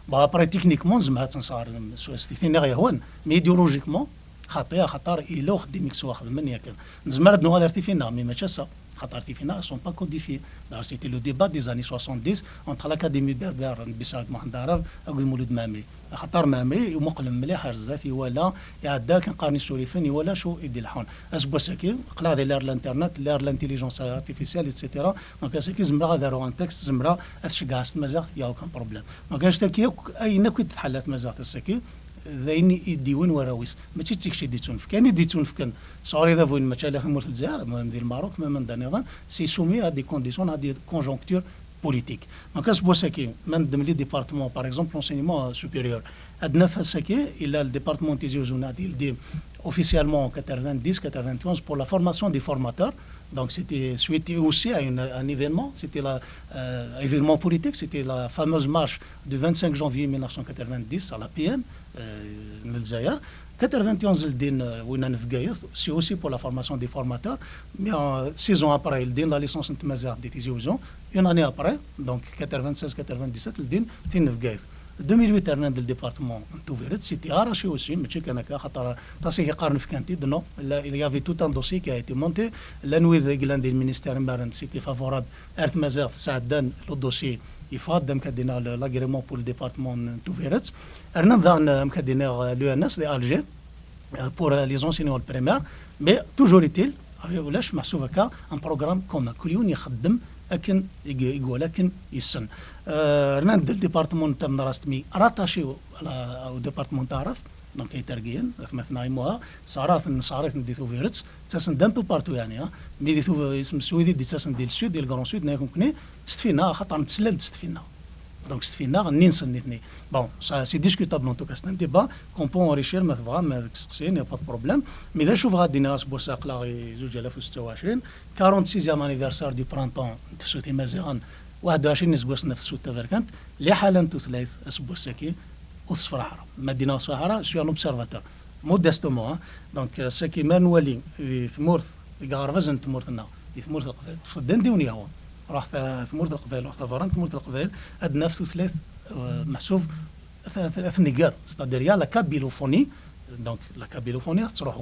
Bon, après, techniquement, nezmer ad tt-nesɣer s, s tikti-nni ɣ-yehwan, mais idéologiquement, xaṭi, axaṭer yella uxeddim i yettwaxedmen yakan. Nezmer ad nuɣal ar tifin-nneɣ, mais mačči ass-a. Xaṭer tifin-nneɣ, elles sont pas codifiées. D'ailleurs, c'était le débat des années soixante-dix entre l'Académie berbère n Belsaɛid Muḥend Aɛrab akked Mulud Mɛemmri. Axaṭer Mɛemmri imuqel mliḥ ar zdat, iwala, iɛedda akken qqaren isurifen, iwala acu i d-ileḥḥun. Aseggas-agi, aql-aɣ di l'ère de l'internet, l'ère de l'intelligence artificielle, et cetera. Donc, ass-agi zemreɣ ad aruɣ un texte, zemreɣ ad ceggɛeɣ s tmaziɣt, y a aucun problème. Donc, annect-agi akk, ayen akk i d-tḥella tmaziɣt ass-agi, d ayen i d-iwin warraw-is. Mačči d tikci i d-ittunefk. Ayen i d-ittunefken sɣur idabuyen, mačči ala tamurt n Lezzayer, même di Lmerruk, même anda nniḍen, c'est soumis à des conditions, à des conjonctures politiques. Donc, aseggas-agi, ma neddem les départements, par exemple, l'enseignement supérieur, ad naf ass-agi, illa le département n Tizi Uzzu ad yeldi officiellement en quatre-vingt-dix, quatre-vingt-onze pour la formation des formateurs. Donc, c'était suite aussi à une, un événement, c'était la, euh, événement politique, c'était la fameuse marche du vingt-cinq janvier mille neuf cent quatre-vingt-dix à la P N, euh, n Lezzayer. Quatre-vingt-onze ldin, euh, winna n Bgayet, c'est aussi pour la formation des formateurs. Mais euh, six ans après, ldin la licence n tmaziɣt di Tizi Uzzu. Une année après, donc quatre-vingt-seize quatre-vingt-dix-sept, ldin tin n Bgayet. Deux mille huit, rnan-d le département n Tubiret, c'était arraché aussi, mačči kan akka, xaṭer aṭas i yeqqaren fkan-t-id, non, il y avait tout un dossier qui a été monté. Llan wid i yellan di le ministère imaren, c'était favorable ar tmaziɣt, sɛeddan le dossier, yeffeɣ-d, am ka d-iniɣ, le, l'agrément pour le département n Tubiret. Rnan daɣen, am ka d-iniɣ, l'E N S di Alger, euh, pour euh, les enseignants primaires, mais toujours est-il, ulac meḥsub akka un programme commun, kul yiwen ixeddem akken i g-, i iwala akken yessen. Euh, rnan-d le département n Tameḍrast, mi rattaché au, à la, au département n Taɛrabt, donc ay Tergiyen, atmaten-a imuha, sɣar-iten, nesɣer-iten di Tubiret, ttasen-d un peu partout, yeɛni, ah. Mi di Tubiret, isem s wid i d-ittasen di le sud, di le grand sud, nekni s tfinaɣ, axaṭer nettlal-d s tfinaɣ. Donc, s tfinaɣ, nni-nsen nitni. Bon, ça, c'est discutable en tout cas, c'est un débat qu'on peut enrichir, ma tebɣam, deg isteqsiyen, y a pas de problème. Mais d acu bɣiɣ ad d-iniɣ aseggas-a, aql-aɣ i zuǧ alaf u setta u ɛecrin, quarante-sixième anniversaire du printemps n tefsut imaziɣen, waḥed u ɛecrin iseggasen ɣef tefsut taberkant, liḥala n tutlayt aseggas-agi ur tessefraḥ ara. Ma d-iniɣ tessefraḥ ara, je suis un observateur. Modestement, hein. Donc, euh, ass-agi ma nwali di tmurt, deg aɣerbaz n tmurt-nneɣ, di tmurt n Leqbayel, ṭṭfet-d anda i wen-yehwa. Ruḥet ɣer tmurt n Leqbayel, ruḥet ɣer berra n tmurt n Leqbayel, ad naf tutlayt, euh, meḥsub, t-, t-, ad tnegger. C'est-à-dire, il y a la kabylophonie, donc la kabylophonie ad tettruḥu.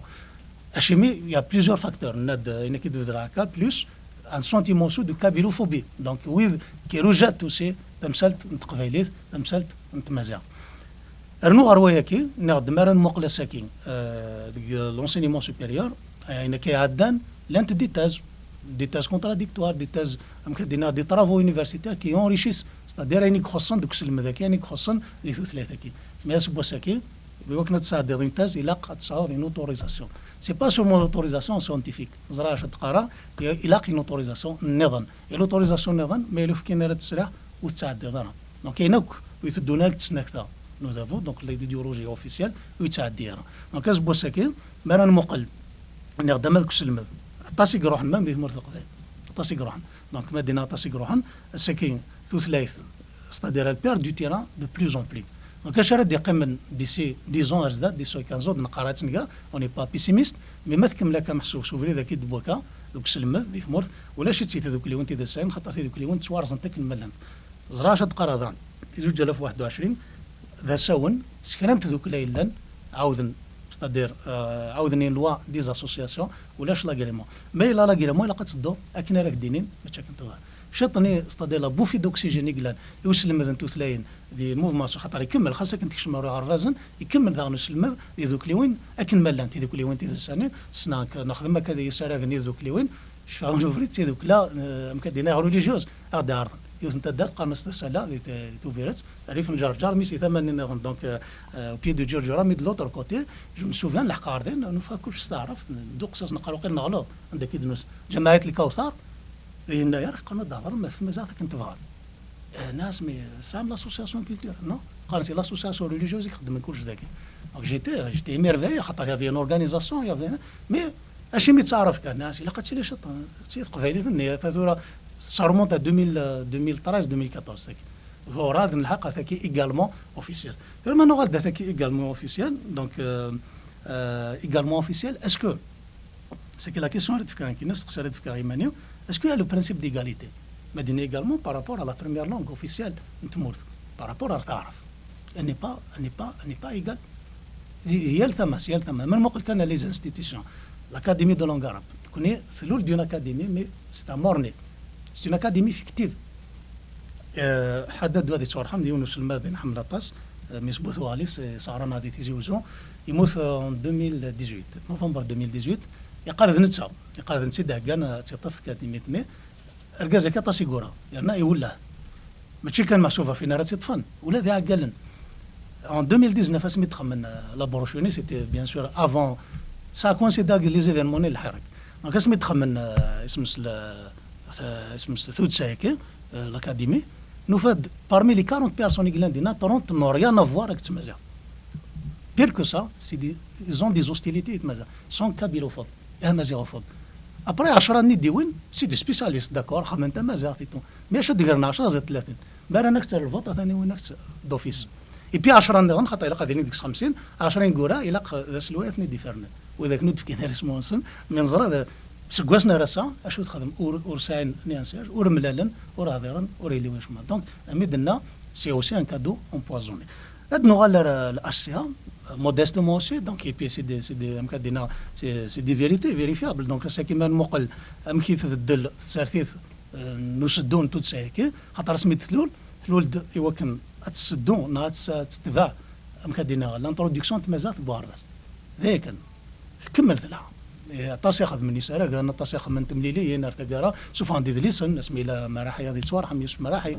Acimi, il y a plusieurs facteurs. Nenna-d, euh, ayen akka i d-bedreɣ akka, plus un sentiment aussi de kabylophobie. Donc, wid qui rejettent aussi tamsalt n teqbaylit, tamsalt n tmaziɣt. Rnu ɣer wayaki, nniɣ-d mi ara nmuqel ass-agi, euh, deg l'enseignement supérieur, ayen akka iɛeddan, llant des thèses, des thèses contradictoires, des thèses, amek ad d-iniɣ, des travaux universitaires qui enrichissent, c'est-à-dire ayen i ixuṣṣen deg uselmed-agi, ayen i ixuṣṣen di tutlayt-agi. Mais aseggas-agi, i wakken ad tesɛeddiḍ une thèse, ilaq ad tesɛuḍ une autorisation. C'est pas seulement l'autorisation scientifique. Teẓra acu ad d-qqareɣ, ilaq une autorisation nniḍen. Et l'autorisation nniḍen, ma yella ur fkin ara ttesriḥ, ur tettɛeddiḍ ara. Donc, ayen akk ur iteddun ara deg tesnakta n udabu, donc l'idéologie officielle, ur yettɛeddi ara. Donc, aseggas-agi, mi ara nmuqel, nniɣ-d ama deg uselmed, aṭas i iruḥen, même di tmurt n Leqbayel, aṭas i iruḥen. Donc, ma d-iniɣ aṭas i iruḥen, ass-agi, tutlayt, c'est-à-dire, elle perd du terrain de plus en plus. Donc, acu ara d-iqqimen d'ici dix ans ar zdat, d'ici quinze ans, neqqar ad tenger, on n'est pas pessimiste, mais ma tkemmel akka meḥsub s ubrid-agi d wakka, deg uselmed, di tmurt, ulac-itt i tdukliwin tidelsayin, xaṭer tidukliwin ttwarẓent akken ma llant. Ẓriɣ acu ad d-qqareɣ daɣen, zuǧ alaf u waḥed u ɛecrin, d asawen, s kra n tdukla yellan, ɛawden, C'est-à-dire, euh, ɛawden loi des associations, ulac l'agrément. Ma yella l'agrément, ilaq ad tedduḍ akken ara k-d-inin, mačči akken tebɣiḍ. Ciṭ-nni, c'est-à-dire la bouffée d'oxygène i yellan i uselmed n tutlayin di mouvement, s xaṭer ikemmel, xas akken tekcem ar iɣerbazen, ikemmel daɣen uselmed di tdukliwin akken ma llant tdukliwin tidelsanin. Ssneɣ-k nexdem akka di yisaragen i tdukliwin, cfiɣ ur d tidukla, euh, am k-ad-iniɣ religieuse, ad ɣ-d-ɛerḍen yiwet n taddart qqaren-as Tasala di t-, di Tubiret, rrif n Ǧerǧer, mi si tama-nni nniḍen, donc, euh, euh, au pied de Djurdjura, mi de l'autre côté, je me souviens, nleḥq ɣer din, nufa kullec s taɛrabt, nduqes-as, neqqar waqil neɣleḍ, anda akka i d-nus-, Ǧamaɛat Lkawtar, yenna-yaɣ qqaren ad d-thedrem ɣef tmaziɣt akken tebɣam. Euh, nniɣ-as, mais tesɛam l'association culturelle, non? Qqaren c'est l'association religieuse i ixeddmen kullec dagi. Donc j'étais, j'étais émerveillé, xaṭer il y avait une organisation, il y avait, mais acimi d taɛrabt kan? Nniɣ-as ilaq ad tili ciṭ, d teqbaylit-nni, ata tura, ça remonte à deux mille, euh, deux mille treize, deux mille quatorze, tagi. Werɛad nelḥaq ɣer tagi également officiel. Tura ma nuɣal-d ɣer tagi également officiel, donc, euh, euh, également officiel, est-ce que, c'est que la question ara d-fkeɣ, nekk, asteqsi ara d-fkeɣ iman-iw, est-ce qu'il y a le principe d'égalité? Ma d-ini également par rapport à la première langue officielle n tmurt, par rapport ar taɛrabt. Elle n'est pas, elle n'est pas, elle n'est pas égale. Di, di yal tama, s yal tama. Ma nmuqel kan les institutions, l'Académie de langue arabe. Nekkni tlul-d une académie, mais c'est un mort-né. C'est une académie fictive. Euh, Haddad, ad yettwarḥem, d yiwen n uselmad i nḥemmel aṭas, euh, mi yesbut waɣlis, euh, sɣaran di Tizi Uzzu. Yemmut, euh, en deux mille dix-huit, novembre deux mille dix-huit. Yeqqar d netta, yeqqar d netta i d-heggan, euh, ad tt-iṭṭef tkadimit-nni. Argaz-agi aṭas i yura, yerna iwelleh. Mačči kan meḥsub ɣef win ara tt-iṭṭfen, ula d iɛeggalen. En deux mille dix-neuf, asmi d-xemmen, euh, la brochures-nni, c'était bien sûr avant, ça a coïncidé avec les événements-nni n lḥirk. Donc, asmi d-xemmen, euh, isem-s le, euh, isem-s tuddsa-agi, euh, l'Académie, nufa-d, parmi les quarante personnes i yellan dinna, trente n'ont rien à voir avec tmaziɣt. Pire que ça, c'est des, ils ont des hostilités i tmaziɣt. Sont kabylophones, amaziɣophobes. Après, ɛecra-nni d-iwin, c'est des spécialistes, d'accord, xedmen tamaziɣt et tout. Mais acu d-gren ɛecra zdat tlatin? Mi ara nak-tt ar lvuṭ, atan iwin-ak-tt d'office. Et puis ɛecra nniḍen, xaṭer ilaq ad ilin deg-s xemsin, ɛecra ineggura, ilaq d aselway ad ten-id-ifernen. Widak ur d-fkin ara isem-nsen, mi neẓra d, seg wass n ar ass-a, acu texdem, ur, ur sɛin ni un siège, ur mlalen, ur hdiren, ur yelli wacemma. Donc, ami d-nenna, c'est aussi un cadeau empoisonné. Ad nuɣal ar l'H C A, modestement aussi, donc, et puis c'est des, c'est des, amek ad d-iniɣ, c'est, c'est des vérités vérifiables. Donc, ass-agi ma nmuqel amek i tbeddel tsertit, euh, n useddu n tuddsa-agi, xaṭer asmi d-tlul, tlul-d i wakken ad tesseddu neɣ ad tes-, ad tetbeɛ, amek ad d-iniɣ, l'introduction n tmaziɣt deg uɣerbaz. D aya kan. Tkemmel telha. Eh, aṭas i xedmen isaragen, aṭas i xedmen temliliyin ar taggara, suffɣen-d idlisen, asmi yella Maraḥi ad yettwarḥem Yusef Maraḥi.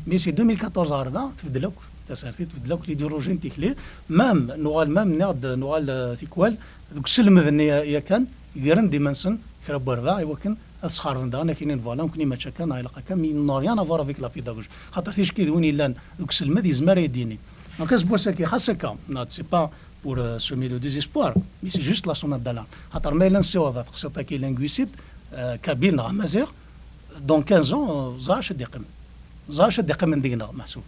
Mi si deux mille quatorze ɣer da, tbeddel akk tasertit, tbeddel akk l'idéologie n tikli. Même, nuɣal, même, nniɣ-d, nuɣal, eh, tikwal, deg uselmed-nni ya-, yakan, gren-d iman-nsen kra n werbaɛ i wakken ad sxerben daɣen, ad k-inin, voilà, nekkni mačči akka, neɣ ilaq akka, mais n'ont rien à voir avec la pédagogie. Xaṭer ticki d win yellan deg uselmed yezmer ad yi-d-yini. Donc, aseggas-agi, xas akka, neɣ c'est pas pour, euh, semer le désespoir, mais c'est juste la sonnette d'alarme. Xaṭer ma yella nessiweḍ ɣer teqsiṭ-agi linguicide, euh, kabyle neɣ amaziɣ, dans quinze ans, euh, ẓer acu ad d-iqqimen. Ẓer acu ad d-iqqimen deg-neɣ, meḥsub.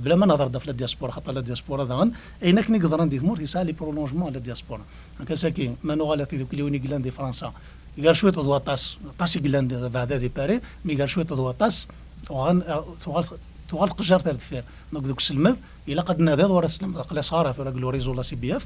Bla ma nehḍer-d ɣef la diaspora, xaṭer la diaspora daɣen, ayen akken i yeḍran di tmurt, yesɛa les prolongements n la diaspora. Donc, ass-agi, ma nuɣal ɣer tidukliwin i yellan di Fransa, gar cwiṭ d waṭas, aṭas i yellan d-, beɛda di Paris, mais gar cwiṭ d waṭas, uɣal, tuɣal, tuɣal tqejjart ar deffir. Donc, deg uselmed, ilaq ad d-nadiḍ war aselmed, aql-i asɣar tura deg le réseau la C B F,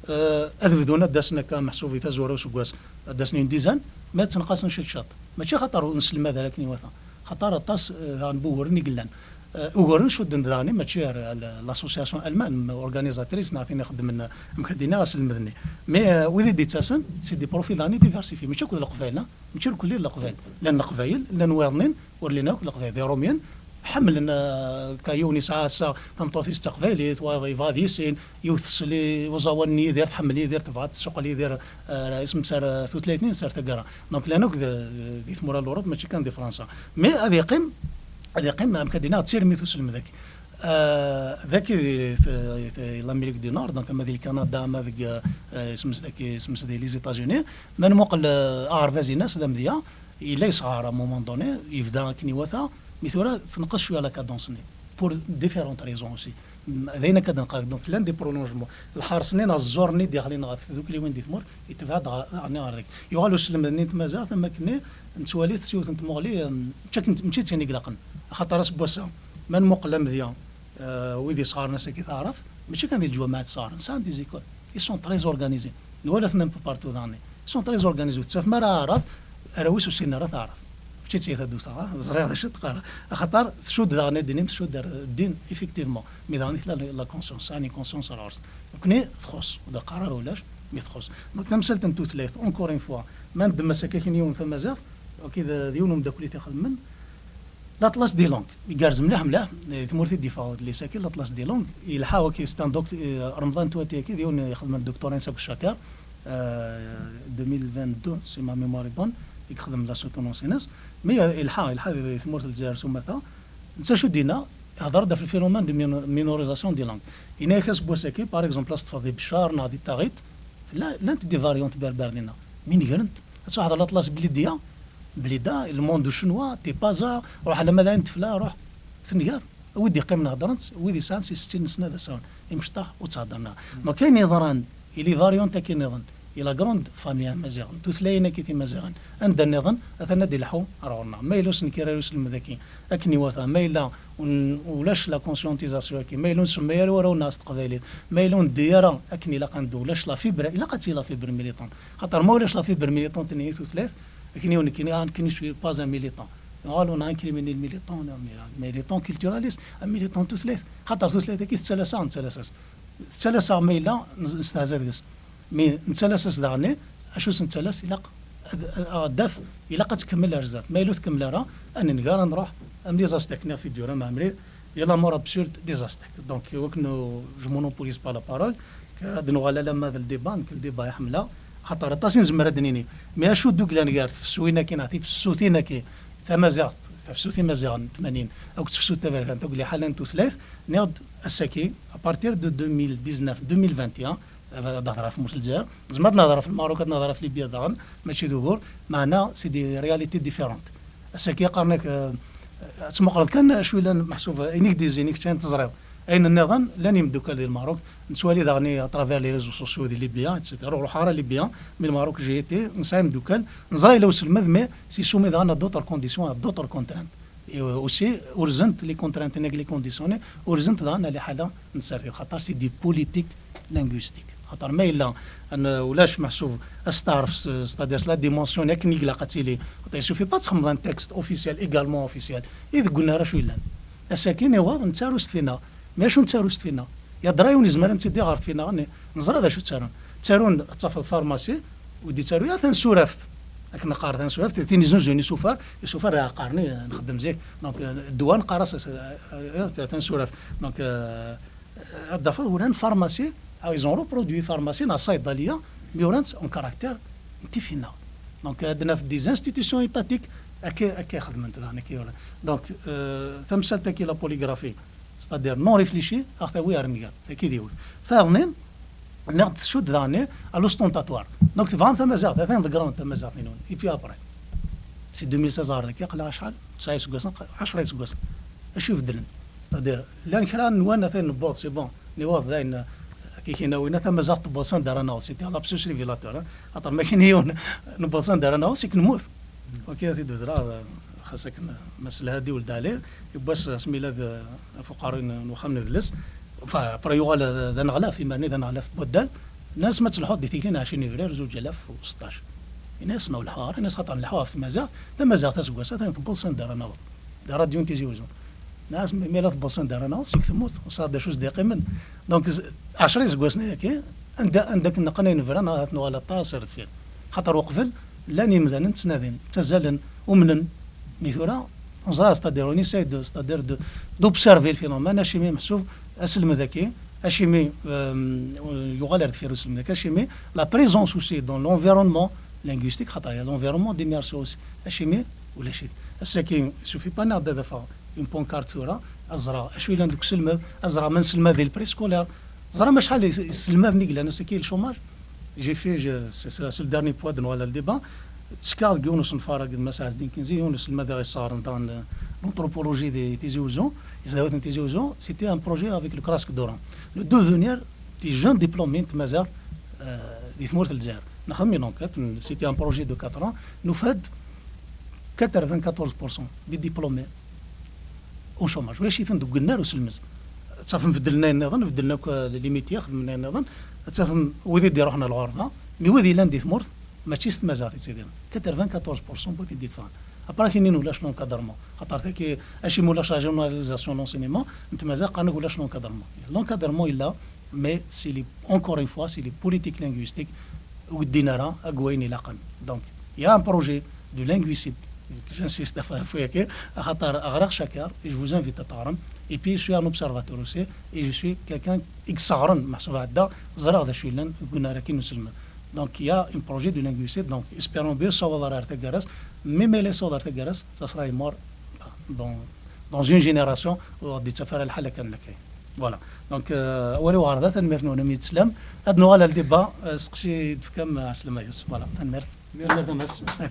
euh, ad bdun ad d-asen akka meḥsub i tazwara useggas, ad d-asen une dizaine, mais ad ttenqasen ciṭ ciṭ. Mačči xaṭer ur nselmad ara akken iwata, xaṭer aṭas, euh, daɣen n wuguren i yellan. Euh, uguren cudden-d daɣen, mačči ar, ar l'association elle-même organisatrice neɣ tin ixeddmen, amek ad d-iniɣ, aselmed-nni. Mais, euh, wid i d-ittasen, c'est des profils daɣen diversifiés. Mačči akk d Leqbayel, ah, mačči irkelli d Leqbayel. Llan Leqbayel, llan wayeḍnin, ur llin akk d Leqbayel. D Iṛumyen, ḥemmlen, euh, ka yiwen yesɛa ass-a tameṭṭut-is d taqbaylit, wayeḍ yebɣa ad yissin, yiwet tsell i uẓawan n Yidir, tḥemmel Yidir, tebɣa ad tessuqel Yidir, euh, isem-is ar, euh, tutlayt-nni-ines ar taggara. Donc, llan akk d, di tmura n l'Europe, mačči kan di Fransa. Mais ad yeqqim, ad yeqqim, amek ad d-iniɣ, d tirmit uselmed-agi. Euh, dagi di, di, di l'Amérique du Nord, donc ama di Canada, ama deg, euh, isem-is dagi, isem-is di les États-Unis, ma nmuqel, euh, aɣerbaz-ines d amedya, yella yesɣar à un moment donné, yebda akken iwata, mi tura tenqes cwiya la cadence-nni, pour différentes raisons aussi. M-, d ayen akka d-neqqar, donc, llan des prolongements. Lḥers-nni neɣ ẓẓur-nni d-yeɣlin ɣef tdukliwin di tmurt, yetbeɛ-d ɣer, ɣer, ɣer dagi. Yuɣal uselmed-nni n tmaziɣt, am wakken nettwali-t s yiwet n tmuɣli, em, mačči akken, mačči d tin i ilaqen. Axaṭer ass n wass-a, ma nmuqel amedya, euh, wid yesɣaren ass-agi taɛrabt, mačči kan di leǧwameɛ i tt-sɣaren, sɛan des écoles. Ils sont très organisés. Nwala-ten un peu partout daɣen. Sont très organisés, ur tettafem ara aɛrab, arraw-is ur ssinen ara taɛrabt. Mačči d tiyita d-wteɣ, ah, ẓriɣ d acu teqqar. Axaṭer tcudd daɣen, ad d-inim tcudd ar ddin, effectivement. Mi daɣen i tella la conscience, sɛan conscience ar ɣur-s. Nekni txuṣṣ, ur d-qqar ara ulac, mi txuṣṣ. Donc tamsalt n tutlayt, encore une fois, ma neddem ass-agi akin yiwen tamaziɣt, ok, d d yiwen umeddakel i t-ixedmen, L'Atlas des langues, igerrez mliḥ mliḥ, di tmurt i d-yeffeɣ udlis-agi, L'Atlas des langues, yelḥa waki, c'est un doc-, eh, Remḍan Twati-agi, d yiwen ixedmen doctorat n Saku Cakar, eh, deux mille vingt-deux, si ma mémoire est bonne, i yexdem la soutenance-ines, mais yelḥa, yelḥa di, di tmurt n Lezzayer s umata, netta acu d-yenna, ihder-d ɣef le phénomène de mino-, minorisation des langues. Yenna-yak aseggas-agi, par exemple, ad teṭṭfeḍ di Beccar neɣ di Taɣit, tella, llant des variantes berbères dinna, mi negrent, ad tṛuḥeḍ ɣer Laṭlas Blida, Blida, le monde chinois, Tipaza, ruḥ alamma d Ayen Tefla, ruḥ, tenger. Wid yeqqimen heddren-tt, wid yesɛan si settin n sna d asawen, imecṭaḥ ur ttheddren ara. Donc ayen yeḍran, i les variantes-agi nniḍen, i la grande famille amaziɣen, tutlayin-agi timaziɣen, anda nniḍen, atan ad d-ilḥu ar ɣur-neɣ. Ma yella ur s-nenkir ara i uselmed-agi akken iwata, ma yella un-, ulac la conscientisation-agi, ma yella ur nsemma ara warraw-nneɣ s teqbaylit, ma yella ur neddi ara akken ilaq ad neddu, ulac la fibre, ilaq ad tili la fibre militante. Xaṭer ma ulac la fibre militante-nni i tutlayt, akken yiwen nekkini, ah, nekkini je suis pas un militant. Yuɣal un criminel militant, un militant culturaliste, un militant tutlayt. Xaṭer tutlayt-agi tettalas-aɣ, nettalas-as. Tettalas-aɣ ma yella nestehza deg-s. Mi nettalas-as daɣen, acu s-nettalas, ilaq ad, ad, ad d-taf, ilaq ad tkemmel ar zdat. Ma yella ur tkemmel ara, ad nenger, ad nruḥ, am les Aztèques, niɣ figure, am Ɛemri, il y a la mort absurde des Aztèques. Donc, wakken, je monopolise pas la parole, ad nuɣal alamma d le débat, nekk le débat i ḥemmleɣ, xaṭer aṭas i nezmer ad d-nini. Mais acu d-uglan gar tfeswin-agi neɣ tifsutin-agi, tamaziɣt, tafsut imaziɣen n tmanyin, akked tefsut taberkant, akked liḥala n tutlayt, nniɣ-d ass-agi, à partir de deux mille dix-neuf, deux mille vingt et un, ad hedreɣ ɣef tmurt n Lezzayer, nezmer ad nehder ɣef Lmerruk, ad nehder ɣef Libya daɣen, mačči d ugur, meɛna c'est des réalités différentes. Ass-agi qqaren-ak, eh, ad tmuqleḍ kan acu yellan meḥsub, ayen i k-d-izzin, i kečč ayen teẓriḍ. Ayen nniḍen, llan imeddukal di Lmerruk, nettwali daɣen à travers les réseaux sociaux di Libya, et cetera. Ur ruḥeɣ ara Libya, mais Lmerruk j'ai été, nesɛa imeddukal, neẓra yella uselmed, mais c'est soumis daɣen à d'autres conditions, à d'autres contraintes. Et aussi, urzent les contraintes, les conditions, urzent daɣen à liḥala n tsertit, xaṭer c'est des politiques linguistiques. Xaṭer ma yella, an-, ulac meḥsub asteɛref, s-, c'est-à-dire s la dimension akken i ilaq ad tili. Xaṭer il suffit pas ad txedmeḍ un texte officiel, également officiel. I deg unnar acu yellan? Ass-agi niweḍ, nettaru s tfinaɣ. Mais acu nettaru s tfinaɣ? Yeḍra yiwen yezmer ad nettiddi ɣer tfinaɣ-nni. Neẓra d acu ttarun. Ttarun, ad tafeḍ pharmacie, ur d-ittaru ara tansuraft. Akken neqqar tansuraft, tin iznuzuyen isufar, isufar d aɛeqqar-nni nxeddem zik. Donc, euh, ddwa neqqar-as, euh, euh, tansuraft. Donc, euh, ad d-tafeḍ uran pharmacie, ah, ils ont reproduit pharmacie neɣ ṣayḍaliya, mi uran-tt en caractère n tifinaɣ. Donc, ad naf des institutions étatiques akka, akka i xedment daɣen, akka i uran. Donc, euh, tamsalt-agi, la polygraphie, c'est-à-dire non réfléchie, ad ɣ-tawi ar nnger, tagi d yiwet. Tayeḍnin, nniɣ-d tcudd daɣen à l'ostentatoire. Donc tebɣam tamaziɣt, atan ḍeggreɣ-d tamaziɣt-inu. Et puis après, si deux mille seize ɣer dagi, aql-aɣ acḥal? Tesɛa iseggasen, ɛecra iseggasen. Acu ibeddlen? C'est-à-dire, llan kra nwan atan newweḍ, c'est bon, niweḍ dayen, kikina wina, tamaziɣt tewweḍ s anda ara naweḍ, c'était un lapsus révélateur, hein. Xaṭer ma kien yiwen newweḍ s anda ara naweḍ, c'est que nemmut. Wagi ad t-id-bedreɣ, xas akken Mass Lhadi Weld Ɛli, yiwwas asmi yella d, ɣef uqerruy n, n uxxam n udles, enfin, après yuɣal d, d aneɣlaf, imir-nni d aneɣlaf n waddal, nnan-as ma telḥuḍ di tikli n ɛecrin yebrir zuǧ alaf u seṭṭac. Ini-as ma ur lḥuɣ ara, ini-as xaṭer nleḥḥu ɣef tmaziɣt, tamaziɣt aseggas atan tewweḍ s anda ara naweḍ. Di rradyu n Tizi Uzzu. Nnan-as mi, mi la tewweḍ s anda ara naweḍ, seg temmut, ur sɛiɣ d acu s-d-yeqqimen. Donc, z-, ɛecra iseggasen ayagi, anda, anda akken neqqen ayen nebra, neɣ ad nuɣal aṭas ar deffir. Xaṭer uqbel, llan yimdanen ttnadin, ttazzalen, umnen. Mi tura, neẓra, c'est-à-dire, on essaye de, c'est-à-dire de, d'observer le phénomène, acimi meḥsub aselmed-agi, acimi, euh, yuɣal ar deffir uselmed-agi, acimi la présence aussi dans l'environnement linguistique, xaṭer il y a l'environnement d imir-s aussi, acimi ulac-it. Ass-agi, il suffit pas neɣ ad d-afeɣ une pancarte tura, ad ẓreɣ acu yellan deg uselmed, ad ẓreɣ ma nselmad di le préscolaire, ẓram acḥal n iselmaden i yellan ass-agi, le chômage. J'ai fait, je, c'est, c'est, c'est le dernier point de Noël le débat. Ttekkaɣ deg yiwen usenfar akked Mass Ɛezdin Kenzi, yiwen uselmad i ɣ-yesseɣren daɣen, euh, l'anthropologie di Tizi Uzzu, di tdawt n Tizi Uzzu, c'était un projet avec le CRASC d'Oran. Le devenir des jeunes diplômés n tmaziɣt, euh, di tmurt n Lezzayer. Nexdem une enquête, c'était un projet de quatre ans, nufa-d quatre-vingt-quatorze pour cent des diplômés au chômage. Ulac-iten deg unnar uselmed. Ad tafem beddlen ayen nniḍen, beddlen akk, euh, les métiers, xedmen ayen nniḍen. Ad tafem wid i d-iruḥen ɣer lɣerba, Mais wid yellan di tmurt, mačči s tmaziɣt i ttidiren. Quatre-vingt-quatorze pour cent n wid i d-itteffɣen. Après, ad k-inin ulac l'encadrement. Xaṭer tagi, acimi ulac la généralisation n l'enseignement, n tmaziɣt qqaren-ak ulac l'encadrement. L'encadrement yella, mais c'est les, encore une fois, c'est les politiques linguistiques ur ddin ara deg wayen ilaqen. Donc, il y a un projet de linguicide, j'insiste ɣef wayagi, axaṭer ɣriɣ Caker, et je vous invite à teɣrem, et puis je suis un observateur aussi, et je suis quelqu'un i yesseɣren, meḥsub ɛeddaɣ, ẓriɣ d acu yellan deg unnar-agi n uselmed. Donc, il y a un projet de linguicide, donc, espérons bien, ur yessaweḍ ara ar taggara-s, mais ma yella yessaweḍ ar taggara-s, ça sera une mort dans, dans une génération ur ɣ-d-yettaf ara lḥal akka n lakay. Voilà. Donc, euh, awal-iw ɣer da, tanemmirt-nwen, mi d-teslam. Ad nuɣal ar le débat, euh, seqsi i d-tefkam, euh, ɛeslama-yas. Voilà, tanemmirt. Merci.